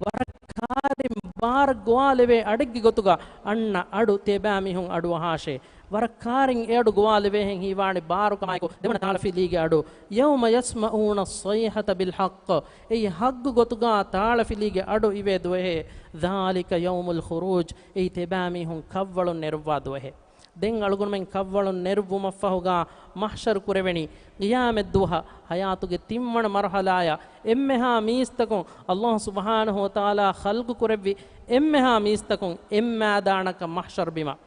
ވަރަށް ކާރިން ބާރަށް ގޮވާލެވޭ އަޑެއްގެ ގޮތުގަ އަންނަ އަޑު ތިޔަބައިމީހުން އަޑުއަހާށޭ. ވަރަށް ކާރިން އެ އަޑު ގޮވާލެވޭހެން ހީވާނެ ބާރުކަމާއެކު ދެވަނަ ތާޅަފިލީގެ އަޑު. يَوْمَ يَسْمَعُونَ الصَّيْحَةَ بِالْحَقِّ. އެއީ ޙައްޤު ގޮތުގަ ތާޅަފިލީގެ އަޑު އިވޭ ދުވަހޭ. ذَلِكَ يَوْمُ الْخُرُوجِ. އެއީ ތިޔަބައިމީހުން ކަށްވަޅުން ނެރުއްވާ ދުވަހޭ. ދެން އަޅުގަނޑުމެން ކަށްވަޅުން ނެރުއްވުމަށްފަހުގާ މަޙްޝަރު ކުރެވެނީ ޤިޔާމަތްދުވަހަށް. ޙަޔާތުގެ ތިންވަނަ މަރުޙަލާޔަށް އެންމެހާ މީސްތަކުން ﷲ ސުބްޙާނަހޫ ވަތަޢާލާ ޚަލްޤު ކުރެއްވި އެންމެހާ މީސްތަކުން އެންމާދާނަކަން މަޙްޝަރު ބިމަށް.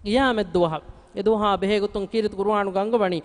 ޤިޔާމަތްދުވަހަށް. އެދުވަހާ ބެހޭގޮތުން ކީރިތި ޤުރުއާނުގަ އަންގަވަނީ،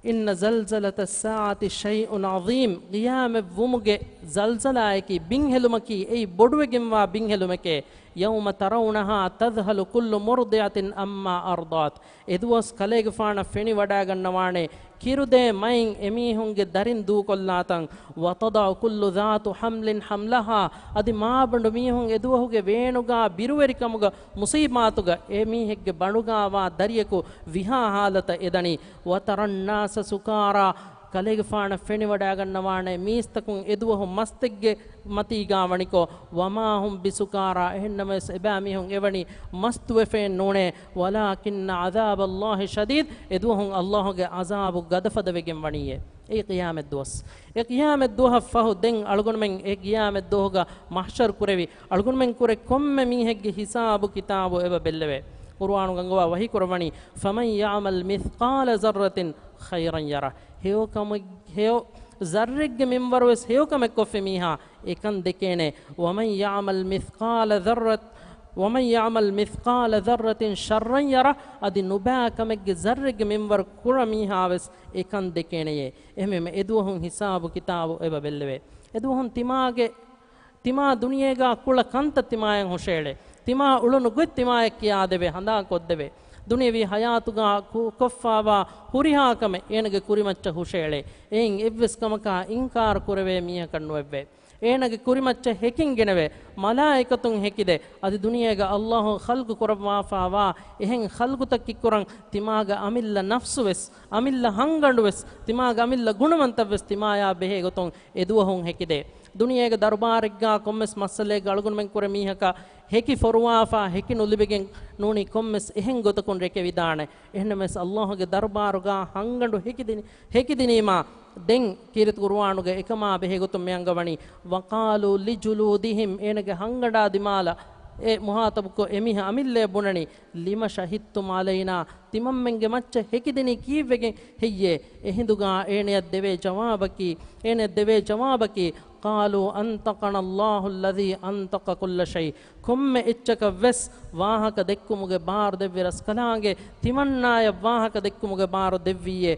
إِنَّ زَلْزَلَةَ السَّاعَةِ شَيْءٌ عَظِيمٌ. ޤިޔާމަތްވުމުގެ ޒަލްޒަލާއަކީ، ބިންހެލުމަކީ، އެއީ ބޮޑުވެގެންވާ ބިންހެލުމެކޭ. يَوْمَ تَرَوْنَهَا تَذْهَلُ كُلُّ مُرْضِعَةٍ عَمَّا أَرْضَعَتْ. އެދުވަސް ކަލޭގެފާނަށް ފެނިވަޑައިގަންނަވާނެ، ކިރުދޭ މައިން އެމީހުންގެ ދަރިން ދޫކޮށްލާތަން. وَتَضَعُ كُلُّ ذَاتِ حَمْلٍ حَمْلَهَا. އަދި މާބަނޑު މީހުން އެދުވަހުގެ ވޭނުގާ ބިރުވެރިކަމުގަ މުޞީބާތުގަ އެމީހެއްގެ ބަނޑުގާވާ ދަރިޔަކު ވިހާ ޙާލަތަށް އެދަނީ. وَتَرَى النَّاسَ سُكَارَىٰ. ކަލޭގެފާނަށް ފެނިވަޑައިގަންނަވާނެ މީސްތަކުން އެދުވަހު މަސްތެއްގެ މަތީގާ ވަނިކޮށް، وَمَا هُمْ بِسُكَارَىٰ، އެހެންނަމަވެސް އެބައިމީހުން އެވަނީ މަސްތުވެފައެއް ނޫނޭ، وَلَٰكِنَّ عَذَابَ اللَّهِ شَدِيدٌ، އެދުވަހުން ﷲ ގެ ޢަޒާބު ގަދަފަދަ ވެގެން ވަނީއޭ. އެއީ ޤިޔާމަތް ދުވަސް. އެ ޤިޔާމަތް ދުވަހަށް ފަހު ދެން އަޅުގަނޑުމެން އެ ޤިޔާމަތް ދުވަހުގަ މަޙްޝަރު ކުރެވި، އަޅުގަނޑުމެން ކުރެ ކޮންމެ މީހެއްގެ ހިސާބު ކިތާބު އެބަ ބެއްލެވޭ. ޤުރުއާނު އަންގަވާ ވަޙީ ކުރައްވަނީ، فَمَنْ يَعْمَلْ مِثْقَالَ ذَرَّةٍ خَيْرًا يَرَهُ. ހެޔޮ ކަމެއް، ހެޔޮ ޒައްރެއްގެ މިންވަރުވެސް ހެޔޮ ކަމެއް ކޮށްފި މީހާ އެކަން ދެކޭނެ. وَمَنْ يَعْمَلْ مِثْقَالَ ذَرَّةٍ، وَمَنْ يَعْمَلْ مِثْقَالَ ذَرَّةٍ شَرًّا يَرَهُ. އަދި ނުބައި ކަމެއްގެ ޒައްރެއްގެ މިންވަރު ކުރަ މީހާވެސް އެކަން ދެކޭނެޔޭ. އެހެންވީމަ އެދުވަހުން ހިސާބު ކިތާބު އެބަ ބެއްލެވޭ. އެދުވަހުން ތިމާގެ، ތިމާ ދުނިޔޭގާ ކުޅަ ކަންތައް ތިމާޔަށް ހުށައެޅޭ. ތިމާ އުޅުނު ގޮތް ތިމާޔަށް ކިޔާދެވޭ، ހަނދާން ކޮށްދެވޭ. ދުނިޔެވީ ހަޔާތުގާ ކު-، ކޮށްފާވާ ހުރިހާ ކަމެއް އޭނަގެ ކުރިމައްޗަށް ހުށައެޅޭ. އެއިން އެއްވެސް ކަމަކާ އިންކާރު ކުރެވޭ މީހަކަށް ނުވެއްވޭ. އޭނަގެ ކުރިމައްޗަށް ހެކިން ގެނެވޭ. މަލާއިކަތުން ހެކިދޭ. އަދި ދުނިޔޭގަ ﷲ ޚަލްޤު ކުރައްވާފާވާ އެހެން ޚަލްޤުތައް ކިއްކުރަން ތިމާގެ އަމިއްލަ ނަފްސުވެސް، އަމިއްލަ ހަންގަނޑުވެސް، ތިމާގެ އަމިއްލަ ގުނަވަންތައްވެސް ތިމާޔާ ބެހޭ ގޮތުން އެދުވަހުން ހެކިދޭ. ދުނިޔޭގެ ދަރުބާރެއްގާ ކޮންމެސް މައްސަލައެއްގަ އަޅުގަނޑުމެން ކުރެ މީހަކަށް ހެކި ފޮރުވާފާ، ހެކި ނުލިބިގެން ނޫނީ ކޮންމެސް އެހެން ގޮތަކުން ރެކެވިދާނެ. އެހެންނަމަވެސް ﷲ ގެ ދަރުބާރުގާ ހަންގަނޑު ހެކިދިނީ، ހެކިދިނީމާ، ދެން ކީރިތި ޤުރުއާނުގެ އެކަމާ ބެހޭ ގޮތުން މި އަންގަވަނީ، وَقَالُوا لِجُلُودِهِمْ، އޭނަގެ ހަންގަނޑާ ދިމާލަށް އެ މުހާތަބުކޮށް އެމީހާ އަމިއްލައަށް ބުނަނީ، لِمَ شَهِدْتُمْ عَلَيْنَا، ތިމަންމެންގެ މައްޗަށް ހެކިދިނީ ކީއްވެގެން ހެއްޔޭ؟ އެހިނދުގާ އޭނަޔަށް ދެވޭ ޖަވާބަކީ، އޭނަޔަށް ދެވޭ ޖަވާބަކީ، قَالُوا أَنْطَقَنَا اللَّهُ الَّذِي أَنْطَقَ كُلَّ شَيْءٍ، ކޮންމެ އެއްޗަކަށް ވެސް ވާހަކަ ދެއްކުމުގެ ބާރު ދެއްވި ރަސްކަލާނގެ ތިމަންނާޔަށް ވާހަކަ ދެއްކުމުގެ ބާރު ދެއްވިއޭ.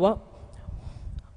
ވަ-،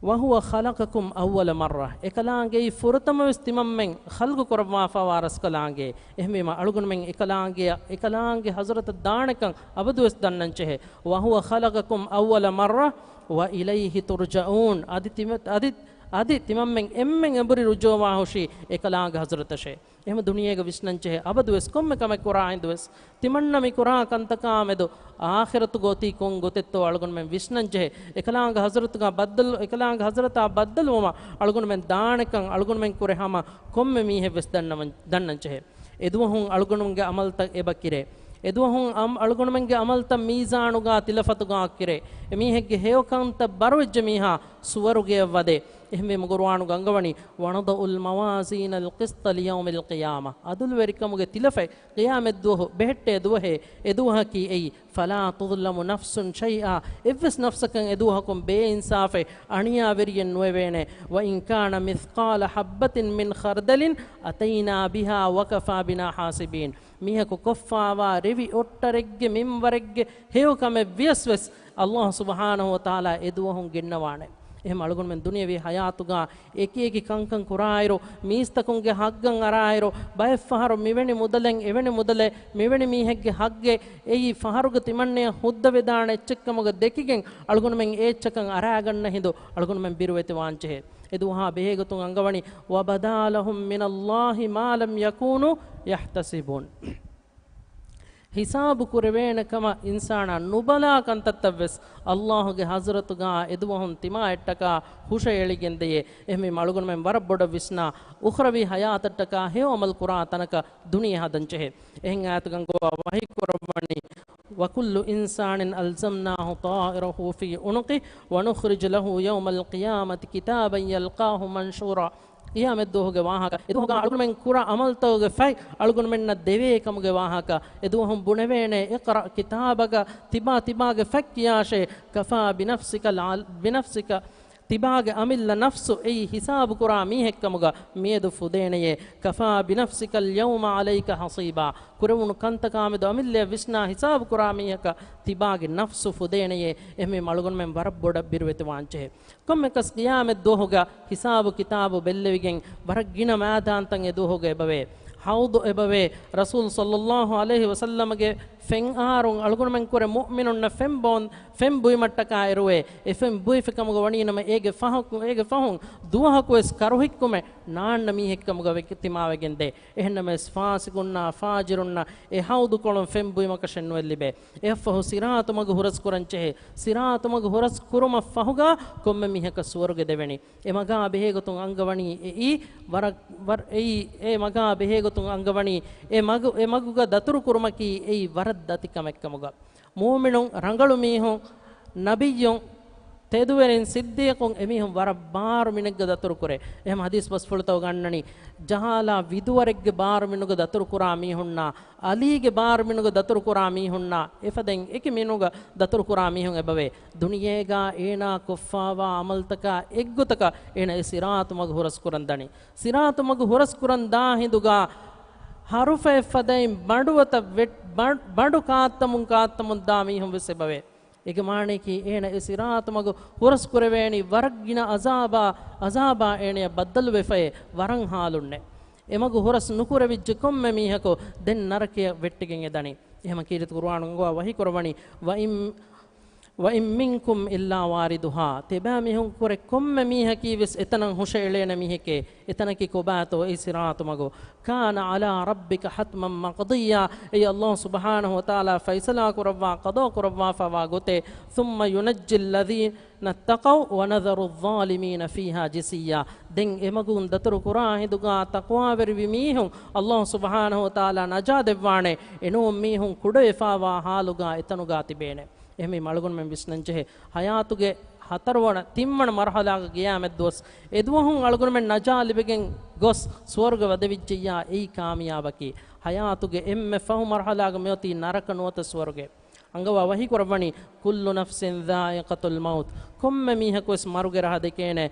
وَهُوَ خَلَقَكُمْ أَوَّلَ مَرَّةٍ، އެކަލާނގެއީ ފުރަތަމަވެސް ތިމަންމެން ޚަލްޤު ކުރައްވާފާވާ ރަސްކަލާނގެ. އެހެންވީމަ އަޅުގަނޑުމެން އެކަލާނގެ، އެކަލާނގެ ޙަޟްރަތަށް ދާނެކަން އަބަދުވެސް ދަންނަންޖެހޭ. وَهُوَ خَلَقَكُمْ أَوَّلَ مَرَّةٍ وَإِلَيْهِ تُرْجَعُونَ. އަދި ތިމަ-، އަދި، އަދި ތިމަންމެން އެންމެން އެނބުރި ރުޖޫޢަވާހުށީ އެކަލާނގެ ޙަޟްރަތަށޭ. އެހެން ދުނިޔޭގަ ވިސްނަންޖެހޭ އަބަދުވެސް ކޮންމެ ކަމެއް ކުރާ ހިނދުވެސް، ތިމަންނަ މި ކުރާ ކަންތަކާ މެދު އާޚިރަތުގަ އޮތީ ކޮން ގޮތެއްތޯ އަޅުގަނޑުމެން ވިސްނަންޖެހޭ. އެކަލާނގެ ޙަޟްރަތުގާ ބައްދަލު، އެކަލާނގެ ޙަޟްރަތާ ބައްދަލުވުމަށް އަޅުގަނޑުމެން ދާނެކަން އަޅުގަނޑުމެން ކުރެ ހަމަ ކޮންމެ މީހެއްވެސް ދަންނަވަން-، ދަންނަންޖެހޭ. އެދުވަހުން އަޅުގަނޑުމެންގެ ޢަމަލުތައް އެބަ ކިރޭ. އެދުވަހުން އަމް-، އަޅުގަނޑުމެންގެ އަމަލްތައް މީޒާނުގާ ތިލަފަތުގާ އޮތްކިރޭ. އެމީހެއްގެ ހެޔޮކަންތައް ބަރުވެއްޖެ މީހާ ސުވަރުގެއަށް ވަދޭ. އެހެންވީމަ ޤުރުއާނުގަ އަންގަވަނީ، وَنَضَعُ الْمَوَازِينَ الْقِسْطَ لِيَوْمِ الْقِيَامَةِ. އަދުލުވެރިކަމުގެ ތިލަފަތް ޤިޔާމަތްދުވަހު ބެހެއްޓޭ ދުވަހޭ، އެދުވަހަކީ އެއީ، فَلَا تُظْلَمُ نَفْسٌ شَيْئًا. އެއްވެސް ނަފްސަކަށް އެދުވަހަކުން ބޭއިންސާފެއް، އަނިޔާވެރިއެއް ނުވެވޭނެ. وَإِنْ كَانَ مِثْقَالَ حَبَّةٍ مِنْ خَرْدَلٍ أَتَيْنَا بِهَا وَكَفَىٰ بِنَا حَاسِبِينَ. މީހަކު ކޮށްފާވާ ރެވި އޮއްޓަރެއްގެ މިންވަރެއްގެ ހެޔޮ ކަމެއް ވިޔަސް ވެސް، ﷲ ސުބްޙާނަހޫ ވަތަޢާލާ އެދުވަހުން ގެންނަވާނެ. އެހެން އަޅުގަނޑުމެން ދުނިޔަވީ ޙަޔާތުގަ އެކި އެކި ކަންކަން ކުރާއިރު، މީސްތަކުންގެ ޙައްޤަށް އަރާއިރު، ބައެއްފަހަރު މިވެނި މުދަލެއް، އެވެނި މުދަލެއް، މިވެނި މީހެއްގެ ޙައްޤެއް، އެއީ ފަހަރުގެ ތިމަންނަޔަށް ހުއްދަވެދާނެ އެއްޗެއްކަމުގަ ދެކިގެން، އަޅުގަނޑުމެން އެ އެއްޗަކަށް އަރާގަންނަ ހިނދު އަޅުގަނޑުމެން ބިރުވެތިވާންޖެހޭ. އެދުވަހާ ބެހޭގޮތުން އަންގަވަނީ، وَبَدَا لَهُم مِّنَ اللَّهِ مَا لَمْ يَكُونُوا يَحْتَسِبُونَ. ހިސާބު ކުރެވޭނެ ކަމަށް އިންސާނާ ނުބަލާ ކަންތައްތައް ވެސް ﷲގެ ޙަޟްރަތުގާ އެދުވަހުން ތިމާއަށްޓަކާ ހުށައެޅިގެންދެޔޭ. އެހެންވީމަ އަޅުގަނޑުމެން ވަރަށް ބޮޑަށް ވިސްނާ، އުޚްރަވީ ޙަޔާތަށްޓަކާ ހެޔޮ ޢަމަލު ކުރާ ތަނަކަށް ދުނިޔެ ހަދަންޖެހޭ. އެހެން އާޔަތުގަ އަންގަވާ ވަޙީ ކުރައްވަނީ، وَكُلُّ إِنسَانٍ أَلْزَمْنَاهُ طَائِرَهُ فِي عُنُقِهِ وَنُخْرِجُ لَهُ يَوْمَ الْقِيَامَةِ كِتَابًا يَلْقَاهُ مَنْشُورًا. ޤިޔާމަތްދުވަހުގެ ވާހަކަ، އެދުވަހުގަ އަޅުގަނޑުމެން ކުރާ ޢަމަލުތަކުގެ ފަތް އަޅުގަނޑުމެންނަށް ދެވޭ ކަމުގެ ވާހަކަ، އެދުވަހުން ބުނެވޭނެ، اقْرَأْ كِتَابَكَ، ތިބާ ތިބާގެ ފަތް ކިޔާށޭ، كَفَىٰ بِنَفْسِكَ الْ-، بِنَفْسِكَ، ތިބާގެ އަމިއްލަ ނަފްސު އެއީ ހިސާބުކުރާ މީހެއްކަމުގަ މިއަދު ފުދޭނެޔޭ، كَفَىٰ بِنَفْسِكَ الْيَوْمَ عَلَيْكَ حَسِيبًا. ކުރެވުނު ކަންތަކާމެދު އަމިއްލަޔަށް ވިސްނާ ހިސާބުކުރާ މީހަކަށް ތިބާގެ ނަފްސު ފުދޭނެޔޭ. އެހެންވީމަ އަޅުގަނޑުމެން ވަރަށް ބޮޑަށް ބިރުވެތިވާންޖެހޭ. ކޮންމެއަކަސް ޤިޔާމަތްދުވަހުގަ ހިސާބު ކިތާބު ބެއްލެވިގެން ވަރަށް ގިނަ މައިދާންތައް އެދުވަހުގަ އެބަވޭ. ޙައުޟު އެބަވޭ. ރަސޫލު ޞައްލައްލާހު ޢަލައިހި ވަސައްލަމަގެ ފެންއަހާރުން އަޅުގަނޑުމެން ކުރެ މުއުމިނުންނަށް ފެން ބޯން-، ފެން ބުއިމަށްޓަކާ އެރުވޭ. އެ ފެން ބުއިފި ކަމުގަ ވަނީ ނަމަ އޭގެ ފަހަކު-، އޭގެ ފަހުން ދުވަހަކުވެސް ކަރުހިއްކުމެއް ނާންނަ މީހެއްކަމުގަ ވެ-، ތިމާވެގެން ދޭ. އެހެންނަމަވެސް ފާސިގުންނާ ފާޖިރުންނަށް އެ ޙައުޟުކޮޅުން ފެން ބުއިމަކަށެއް ނުއެއް ލިބޭ. އެއަށްފަހު ޞިރާޠު މަގު ހުރަސްކުރަންޖެހޭ. ޞިރާޠު މަގު ހުރަސް ކުރުމަށްފަހުގަ ކޮންމެ މީހަކަށް ސުވަރުގެ ދެވެނީ. އެ މަގާ ބެހޭގޮތުން އަންގަވަނީ އެއީ ވަރަށް، ވަރަށް، އެއީ އެ މަގާ ބެހޭގޮތުން އަންގަވަނީ އެ މަގު، އެ މަގުގަ ދަތުރުކުރުމަކީ އެއީ ވަރަށް ދަތި ކަމެއްކަމުގަ. މުއުމިނުން، ރަނގަޅު މީހުން، ނަބިއްޔުން، ތެދުވެރިން، ޞިއްދީޤުން އެމީހުން ވަރަށް ބާރު މިނެއްގަ ދަތުރުކުރޭ. އެހެން ޙަދީޘް ބަސްފުޅުތަކުގަ އަންނަނީ، ޖަހާލާ ވިދުވަރެއްގެ ބާރު މިނުގަ ދަތުރުކުރާ މީހުންނާ، އަލީގެ ބާރު މިނުގަ ދަތުރުކުރާ މީހުންނާ، އެފަދައިން އެކި މިނުގަ ދަތުރުކުރާ މީހުން އެބަވޭ. ދުނިޔޭގަ އޭނާ ކޮށްފާވާ ޢަމަލުތަކާ އެއްގޮތަކަށް އޭނާ އެ ޞިރާޠު މަގު ހުރަސްކުރަން ދަނީ. ޞިރާޠު މަގު ހުރަސްކުރަން ދާ ހިނދުގަ ހަރުފައެއް ފަދައިން ބަނޑުވަތަށް ވެ-، ބަ-، ބަނޑު ކާއްތަމުން ކާއްތަމުން ދާ މީހުން ވެސް އެބަވޭ. އޭގެ މާނަޔަކީ އޭނަ އެ ޞިރާޠު މަގު ހުރަސް ކުރެވޭނީ ވަރަށް ގިނަ ޢަޒާބާ، ޢަޒާބާ އޭނަޔަށް ބައްދަލުވެފައޭ ވަރަށް ހާލުންނޭ. އެ މަގު ހުރަސް ނުކުރެވިއްޖެ ކޮންމެ މީހަކު ދެން ނަރަކަޔަށް ވެއްޓިގެން އެދަނީ. އެހެމަ ކީރިތި ޤުރުއާނު އަންގަވާ ވަޙީ ކުރައްވަނީ، وَإِن، وَإِن مِّنكُمْ إِلَّا وَارِدُهَا. ތިބާ މީހުން ކުރެ ކޮންމެ މީހަކީ ވެސް އެތަނަށް ހުށައެޅޭނެ މީހެކޭ. އެތަނަކީ ކޮބާތޯ އެ ޞިރާޠު މަގު؟ كَانَ عَلَىٰ رَبِّكَ حَتْمًا مَّقْضِيًّا. އެއީ ﷲ ސުބްޙާނަހޫ ވަތަޢާލާ ފައިޞަލާ ކުރައްވާ، ޤަޟާ ކުރައްވާފަވާ ގޮތޭ. ثُمَّ يُنَجِّي الَّذِينَ اتَّقَوْا وَنَذَرُ الظَّالِمِينَ فِيهَا جِثِيًّا. ދެން އެމަގުން ދަތުރު ކުރާ ހިނދުގާ ތަޤްވާވެރިވި މީހުން ﷲ ސުބްޙާނަހޫ ވަތަޢާލާ ނަޖާ ދެއްވާނެ. އެނޫން މީހުން ކުޑަވެފާވާ ޙާލުގާ އެތަނުގާ ތިބޭނެ. އެހެންވީމަ އަޅުގަނޑުމެން ވިސްނަންޖެހޭ، ޙަޔާތުގެ ހަތަރުވަނަ، ތިންވަނަ މަރުޙަލާގަ ޤިޔާމަތްދުވަސް އެދުވަހުން އަޅުގަނޑުމެން ނަޖާ ލިބިގެން ގޮސް ސުވަރުގެ ވަދެވިއްޖެއްޔާ އެއީ ކާމިޔާބަކީ. ޙަޔާތުގެ އެންމެ ފަހު މަރުޙަލާގަ މިއޮތީ ނަރަކަ ނުވަތަ ސުވަރުގެ. އަންގަވާ ވަޙީ ކުރައްވަނީ، كُلُّ نَفْسٍ ذَائِقَةُ الْمَوْتِ. ކޮންމެ މީހަކުވެސް މަރުގެ ރަހަ ދެކޭނެ.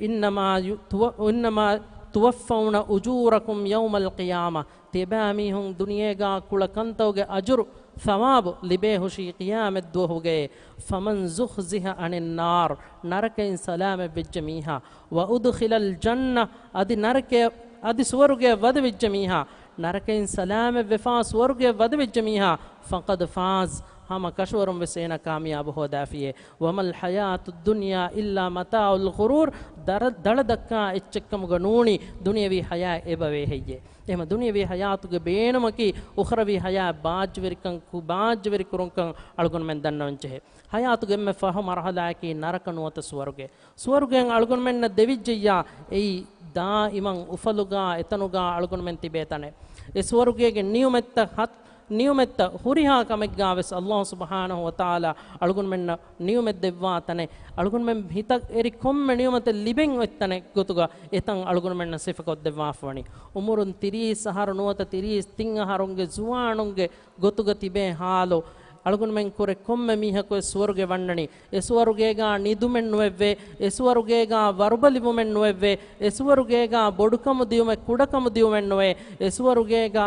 إِنَّمَا ތުވަ-، إِنَّمَا تُوَفَّوْنَ أُجُورَكُمْ يَوْمَ الْقِيَامَةِ. ތިޔަބައިމީހުން ދުނިޔޭގާ ކުޅަ ކަންތަކުގެ އަޖުރު ޘަވާބު ލިބޭހުށީ ޤިޔާމަތްދުވަހުގައޭ. فَمَنْ زُحْزِحَ عَنِ النَّارِ، ނަރަކައިން ސަލާމަތްވެއްޖެ މީހާ، وَأُدْخِلَ الْجَنَّةَ، އަދި ނަރަކަޔަށް، އަދި ސުވަރުގެއަށް ވަދެވިއްޖެ މީހާ، ނަރަކައިން ސަލާމަތްވެފާ ސުވަރުގެއަށް ވަދެވިއްޖެ މީހާ، فَقَدْ فَازَ، ހަމަ ކަށަވަރުން ވެސް އޭނާ ކާމިޔާބު ހޯދާފިޔޭ. وَمَا الْحَيَاةُ الدُّنْيَا إِلَّا مَتَاعُ الْغُرُورِ، ދަރަ-، ދަޅަ ދައްކާ އެއްޗެއްކަމުގަ ނޫނީ ދުނިޔަވީ ޙަޔާތް އެބަވޭ ހެއްޔޭ؟ އެހެމަ ދުނިޔަވީ ޙަޔާތުގެ ބޭނުމަކީ އުޚްރަވީ ޙަޔާތް ބާއްޖަވެރިކަން ކު-، ބާއްޖަވެރި ކުރުންކަން އަޅުގަނޑުމެން ދަންނަވަންޖެހޭ. ޙަޔާތުގެ އެންމެ ފަހު މަރުޙަލާއަކީ ނަރަކަ ނުވަތަ ސުވަރުގެ. ސުވަރުގެއަށް އަޅުގަނޑުމެންނަށް ދެވިއްޖެއްޔާ، އެއީ ދާއިމަން އުފަލުގާ އެތަނުގާ އަޅުގަނޑުމެން ތިބޭ ތަނެއް. އެ ސުވަރުގޭގެ ނިޢުމަތްތައް ހަތް-، ނިޢުމަތްތައް ހުރިހާ ކަމެއްގާވެސް އައްލާހު ސުބްޙާނަހު ވަތަޢާލާ އަޅުގަނޑުމެންނަށް ނިޢުމަތް ދެއްވާ ތަނެއް، އަޅުގަނޑުމެން ހިތަށް އެރި ކޮންމެ ނިޢުމަތެއް ލިބެން އޮތް ތަނެއް ގޮތުގަ އެތަން އަޅުގަނޑުމެންނަށް ސިފަކޮށްދެއްވާފަވަނީ. އުމުރުން ތިރީސް އަހަރު ނުވަތަ ތިރީސް ތިން އަހަރުންގެ ޒުވާނުންގެ ގޮތުގަ ތިބޭ ޙާލު، އަޅުގަނޑުމެން ކުރެ ކޮންމެ މީހަކު ވެސް ސުވަރުގެ ވަންނަނީ. އެ ސުވަރުގޭގާ ނިދުމެއް ނުވެއްވޭ، އެ ސުވަރުގޭގާ ވަރުބަލިވުމެއް ނުވެއްވޭ، އެ ސުވަރުގޭގާ ބޮޑުކަމު ދިޔުމެއް ކުޑަކަމު ދިޔުމެއް ނުވޭ، އެ ސުވަރުގޭގާ،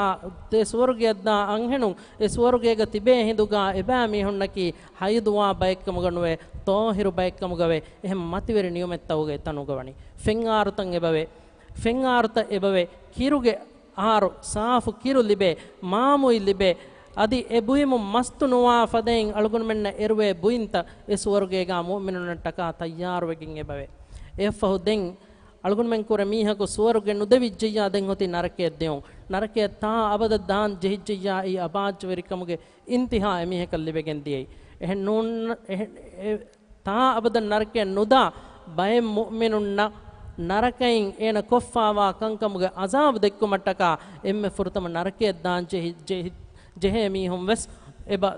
އެ ސުވަރުގެއަށްދާ އަންހެނުން، އެ ސުވަރުގޭގަ ތިބޭ ހިނދުގާ އެބައިމީހުންނަކީ ޙައިޟުވާ ބައެއްކަމުގަ ނުވޭ، ޠާހިރު ބައެއްކަމުގަވޭ. އެހެން މަތިވެރި ނިޢުމަތްތަކުގެ ތަނުގަ ވަނީ. ފެންއާރުތައް އެބަވޭ، ފެންއާރުތައް އެބަވޭ، ކިރުގެ އާރު، ސާފު ކިރު ލިބޭ، މާމުއި ލިބޭ، އަދި އެ ބުއިމުން މަސްތު ނުވާ ފަދައިން އަޅުގަނޑުމެންނަށް އެރުވޭ ބުއިންތައް އެ ސުވަރުގޭގާ މުއުމިނުންނަށްޓަކާ ތައްޔާރުވެގެން އެބަވޭ. އެއަށްފަހު ދެން އަޅުގަނޑުމެން ކުރެ މީހަކު ސުވަރުގެ ނުދެވިއްޖެއްޔާ ދެން އޮތީ ނަރަކަޔަށް ދެއުން. ނަރަކަޔަށް ތާ އަބަދަށް ދާން ޖެހިއްޖެއްޔާ އެއީ އަބާއްޖަވެރިކަމުގެ އިންތިހާ އެމީހަކަށް ލިބެގެން ދިޔައީ. އެހެން ނޫން، އެހެން، އެ، ތާ އަބަދަށް ނަރަކަޔަށް ނުދާ ބައެއް މުއުމިނުންނަށް ނަރަކައިން އޭނަ ކޮށްފާވާ ކަންކަމުގެ އަޒާބު ދެއްކުމަށްޓަކާ އެންމެ ފުރަތަމަ ނަރަކަޔަށް ދާން ޖެހި، ޖެހި، ޖެހޭ މީހުން ވެސް އެބަ،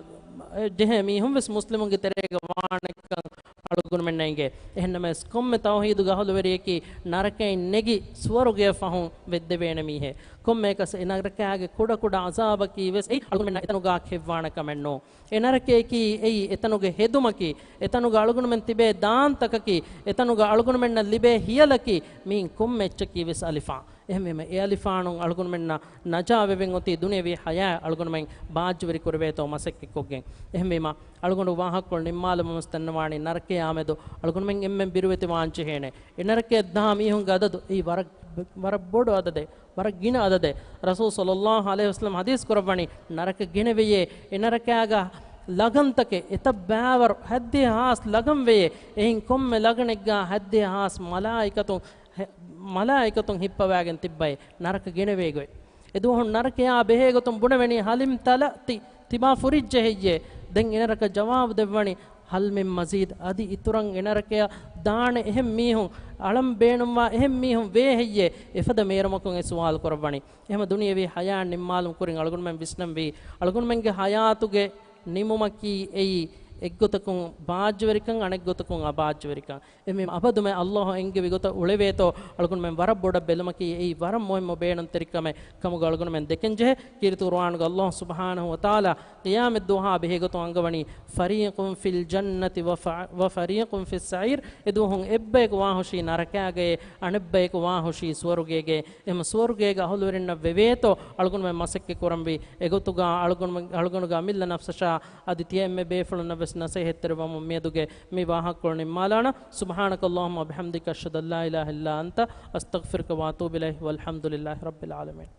ޖެހޭ މީހުން ވެސް މުސްލިމުންގެ ތެރޭގަ ވާނެކަން އަޅުގަނޑުމެންނަށް އެނގޭ. އެހެންނަމަވެސް ކޮންމެ ތައުޙީދުގެ އަހުލުވެރިއެކީ ނަރަކައިން ނެގި ސުވަރުގެއަށް ފަހުން ވެއްދެވޭނެ މީހެއް. ކޮންމެއަކަސް އެ ނަރަކާގެ ކުޑަކުޑަ އަޒާބަކީ ވެސް އެއީ އަޅުގަނޑުމެންނަށް އެތަނުގާ ކެއްވާނެ ކަމެއް ނޫން. އެ ނަރަކަޔަކީ އެއީ އެތަނުގެ ހެދުމަކީ، އެތަނުގަ އަޅުގަނޑުމެން ތިބޭ ދާންތަކަކީ، އެތަނުގަ އަޅުގަނޑުމެންނަށް ލިބޭ ހިޔަލަކީ، މިއިން ކޮންމެ އެއްޗަކީ ވެސް އަލިފާން. އެހެންވީމަ، އެ އަލިފާނުން އަޅުގަނޑުމެންނަށް ނަޖާވެވެން އޮތީ ދުނިޔަވީ ޙަޔާތް އަޅުގަނޑުމެން ބާއްޖަވެރި ކުރެވޭތޯ މަސައްކަތްކޮށްގެން. އެހެންވީމަ، އަޅުގަނޑު ވާހަކަކޮޅު ނިންމާލަމުންވެސް ދަންނަވާނީ، ނަރަކަޔާމެދު އަޅުގަނޑުމެން އެންމެން ބިރުވެތިވާން ޖެހޭނެ. އެ ނަރަކަޔަށް ދާ މީހުންގެ އަދަދު އެއީ ވަރަށް، ވަރަށް ބޮޑު އަދަދެއް، ވަރަށް ގިނަ އަދަދެއް. ރަސޫލު ޞައްލައްލާހު ޢަލައިހި ވަސައްލަމަ ޙަދީޘް ކުރައްވަނީ، ނަރަކަ ގިނަވެޔޭ، އެ ނަރަކާގަ ލަގަންތަކެއް އެތައް ބައިވަރު ހަތްދިހަ ހާސް ލަގަން ވެޔޭ. އެހިން ކޮންމެ ލަގަނެއްގާ ހަތްދިހަ ހާސް މަލާއިކަތުން، ހެ-، މަލާއިކަތުން ހިއްޕަވާގެން ތިއްބައޭ، ނަރަކަ ގިނަވޭގޮތް. އެދުވަހުން ނަރަކަޔާ ބެހޭގޮތުން ބުނެވެނީ، ހަލިމް ތަލައްތި، ތިބާ ފުރިއްޖެ ހެއްޔޭ؟ ދެން އެނަރަކަށް ޖަވާބު ދެއްވަނީ، ހަލް މިން މަޒީދް؟ އަދި އިތުރަށް އެނަރަކަޔަށް ދާނެ އެހެން މީހުން، އަޅަން ބޭނުންވާ އެހެން މީހުން ވޭ ހެއްޔޭ؟ އެފަދަ މޭރަމަކުން އެ ސުވާލު ކުރައްވަނީ. އެހެމަ ދުނިޔެވީ ޙަޔާތް ނިންމާލުމުގެ ކުރިން އަޅުގަނޑުމެން ވިސްނަންވީ، އަޅުގަނޑުމެންގެ ޙަޔާތުގެ ނިމުމަކީ އެއީ، އެއްގޮތަކުން ބާއްޖަވެރިކަން، އަނެއްގޮތަކުން އަބާއްޖަވެރިކަން. އެމީ އަބަދުމެ އައްލާހު އެންގެވި ގޮތަށް އުޅެވޭތޯ، އަޅުގަނޑުމެން ވަރަށް ބޮޑަށް ބެލުމަކީ އެއީ ވަރަށް މުހިއްމު ބޭނުންތެރިކަމެއް ކަމުގަ އަޅުގަނޑުމެން ދެކެންޖެހޭ. ކީރިތި ޤުރުއާނުގަ އައްލާހު ސުބްޙާނަހު ވަތަޢާލާ ޤިޔާމަތްދުވަހާ ބެހޭގޮތުން އަންގަވަނީ، فَرِيقٌ فِي الْجَنَّةِ وَفَ-، وَفَرِيقٌ فِي السَّعِيرِ. އެދުވަހުން އެއްބަޔަކު ވާހުށީ ނަރަކާގައޭ، އަނެއްބަޔަކު ވާހުށީ ސުވަރުގޭގައޭ. އެހެމަ ސުވަރުގޭގެ އަހުލުވެރިންނަށް ވެވޭތޯ އަޅުގަނޑުމެން މަސައްކަތް ކުރަންވީ. އެގޮތުގަ އަޅުގަނޑު، އަޅުގަނޑުގެ އަމިއްލަ ނަފްސަށާ އަދި ތިޔަ އެންމެ ބޭފުޅުންނަށް ވެސް ނަސޭހަތްތެރިވަމުން މިއަދުގެ މި ވާހަކަކޮޅު ނިންމާލާނަން. سبحانك اللهم وبحمدك، أشهد أن لا إله إلا أنت، أستغفرك وأتوب إليك، والحمد لله رب العالمين.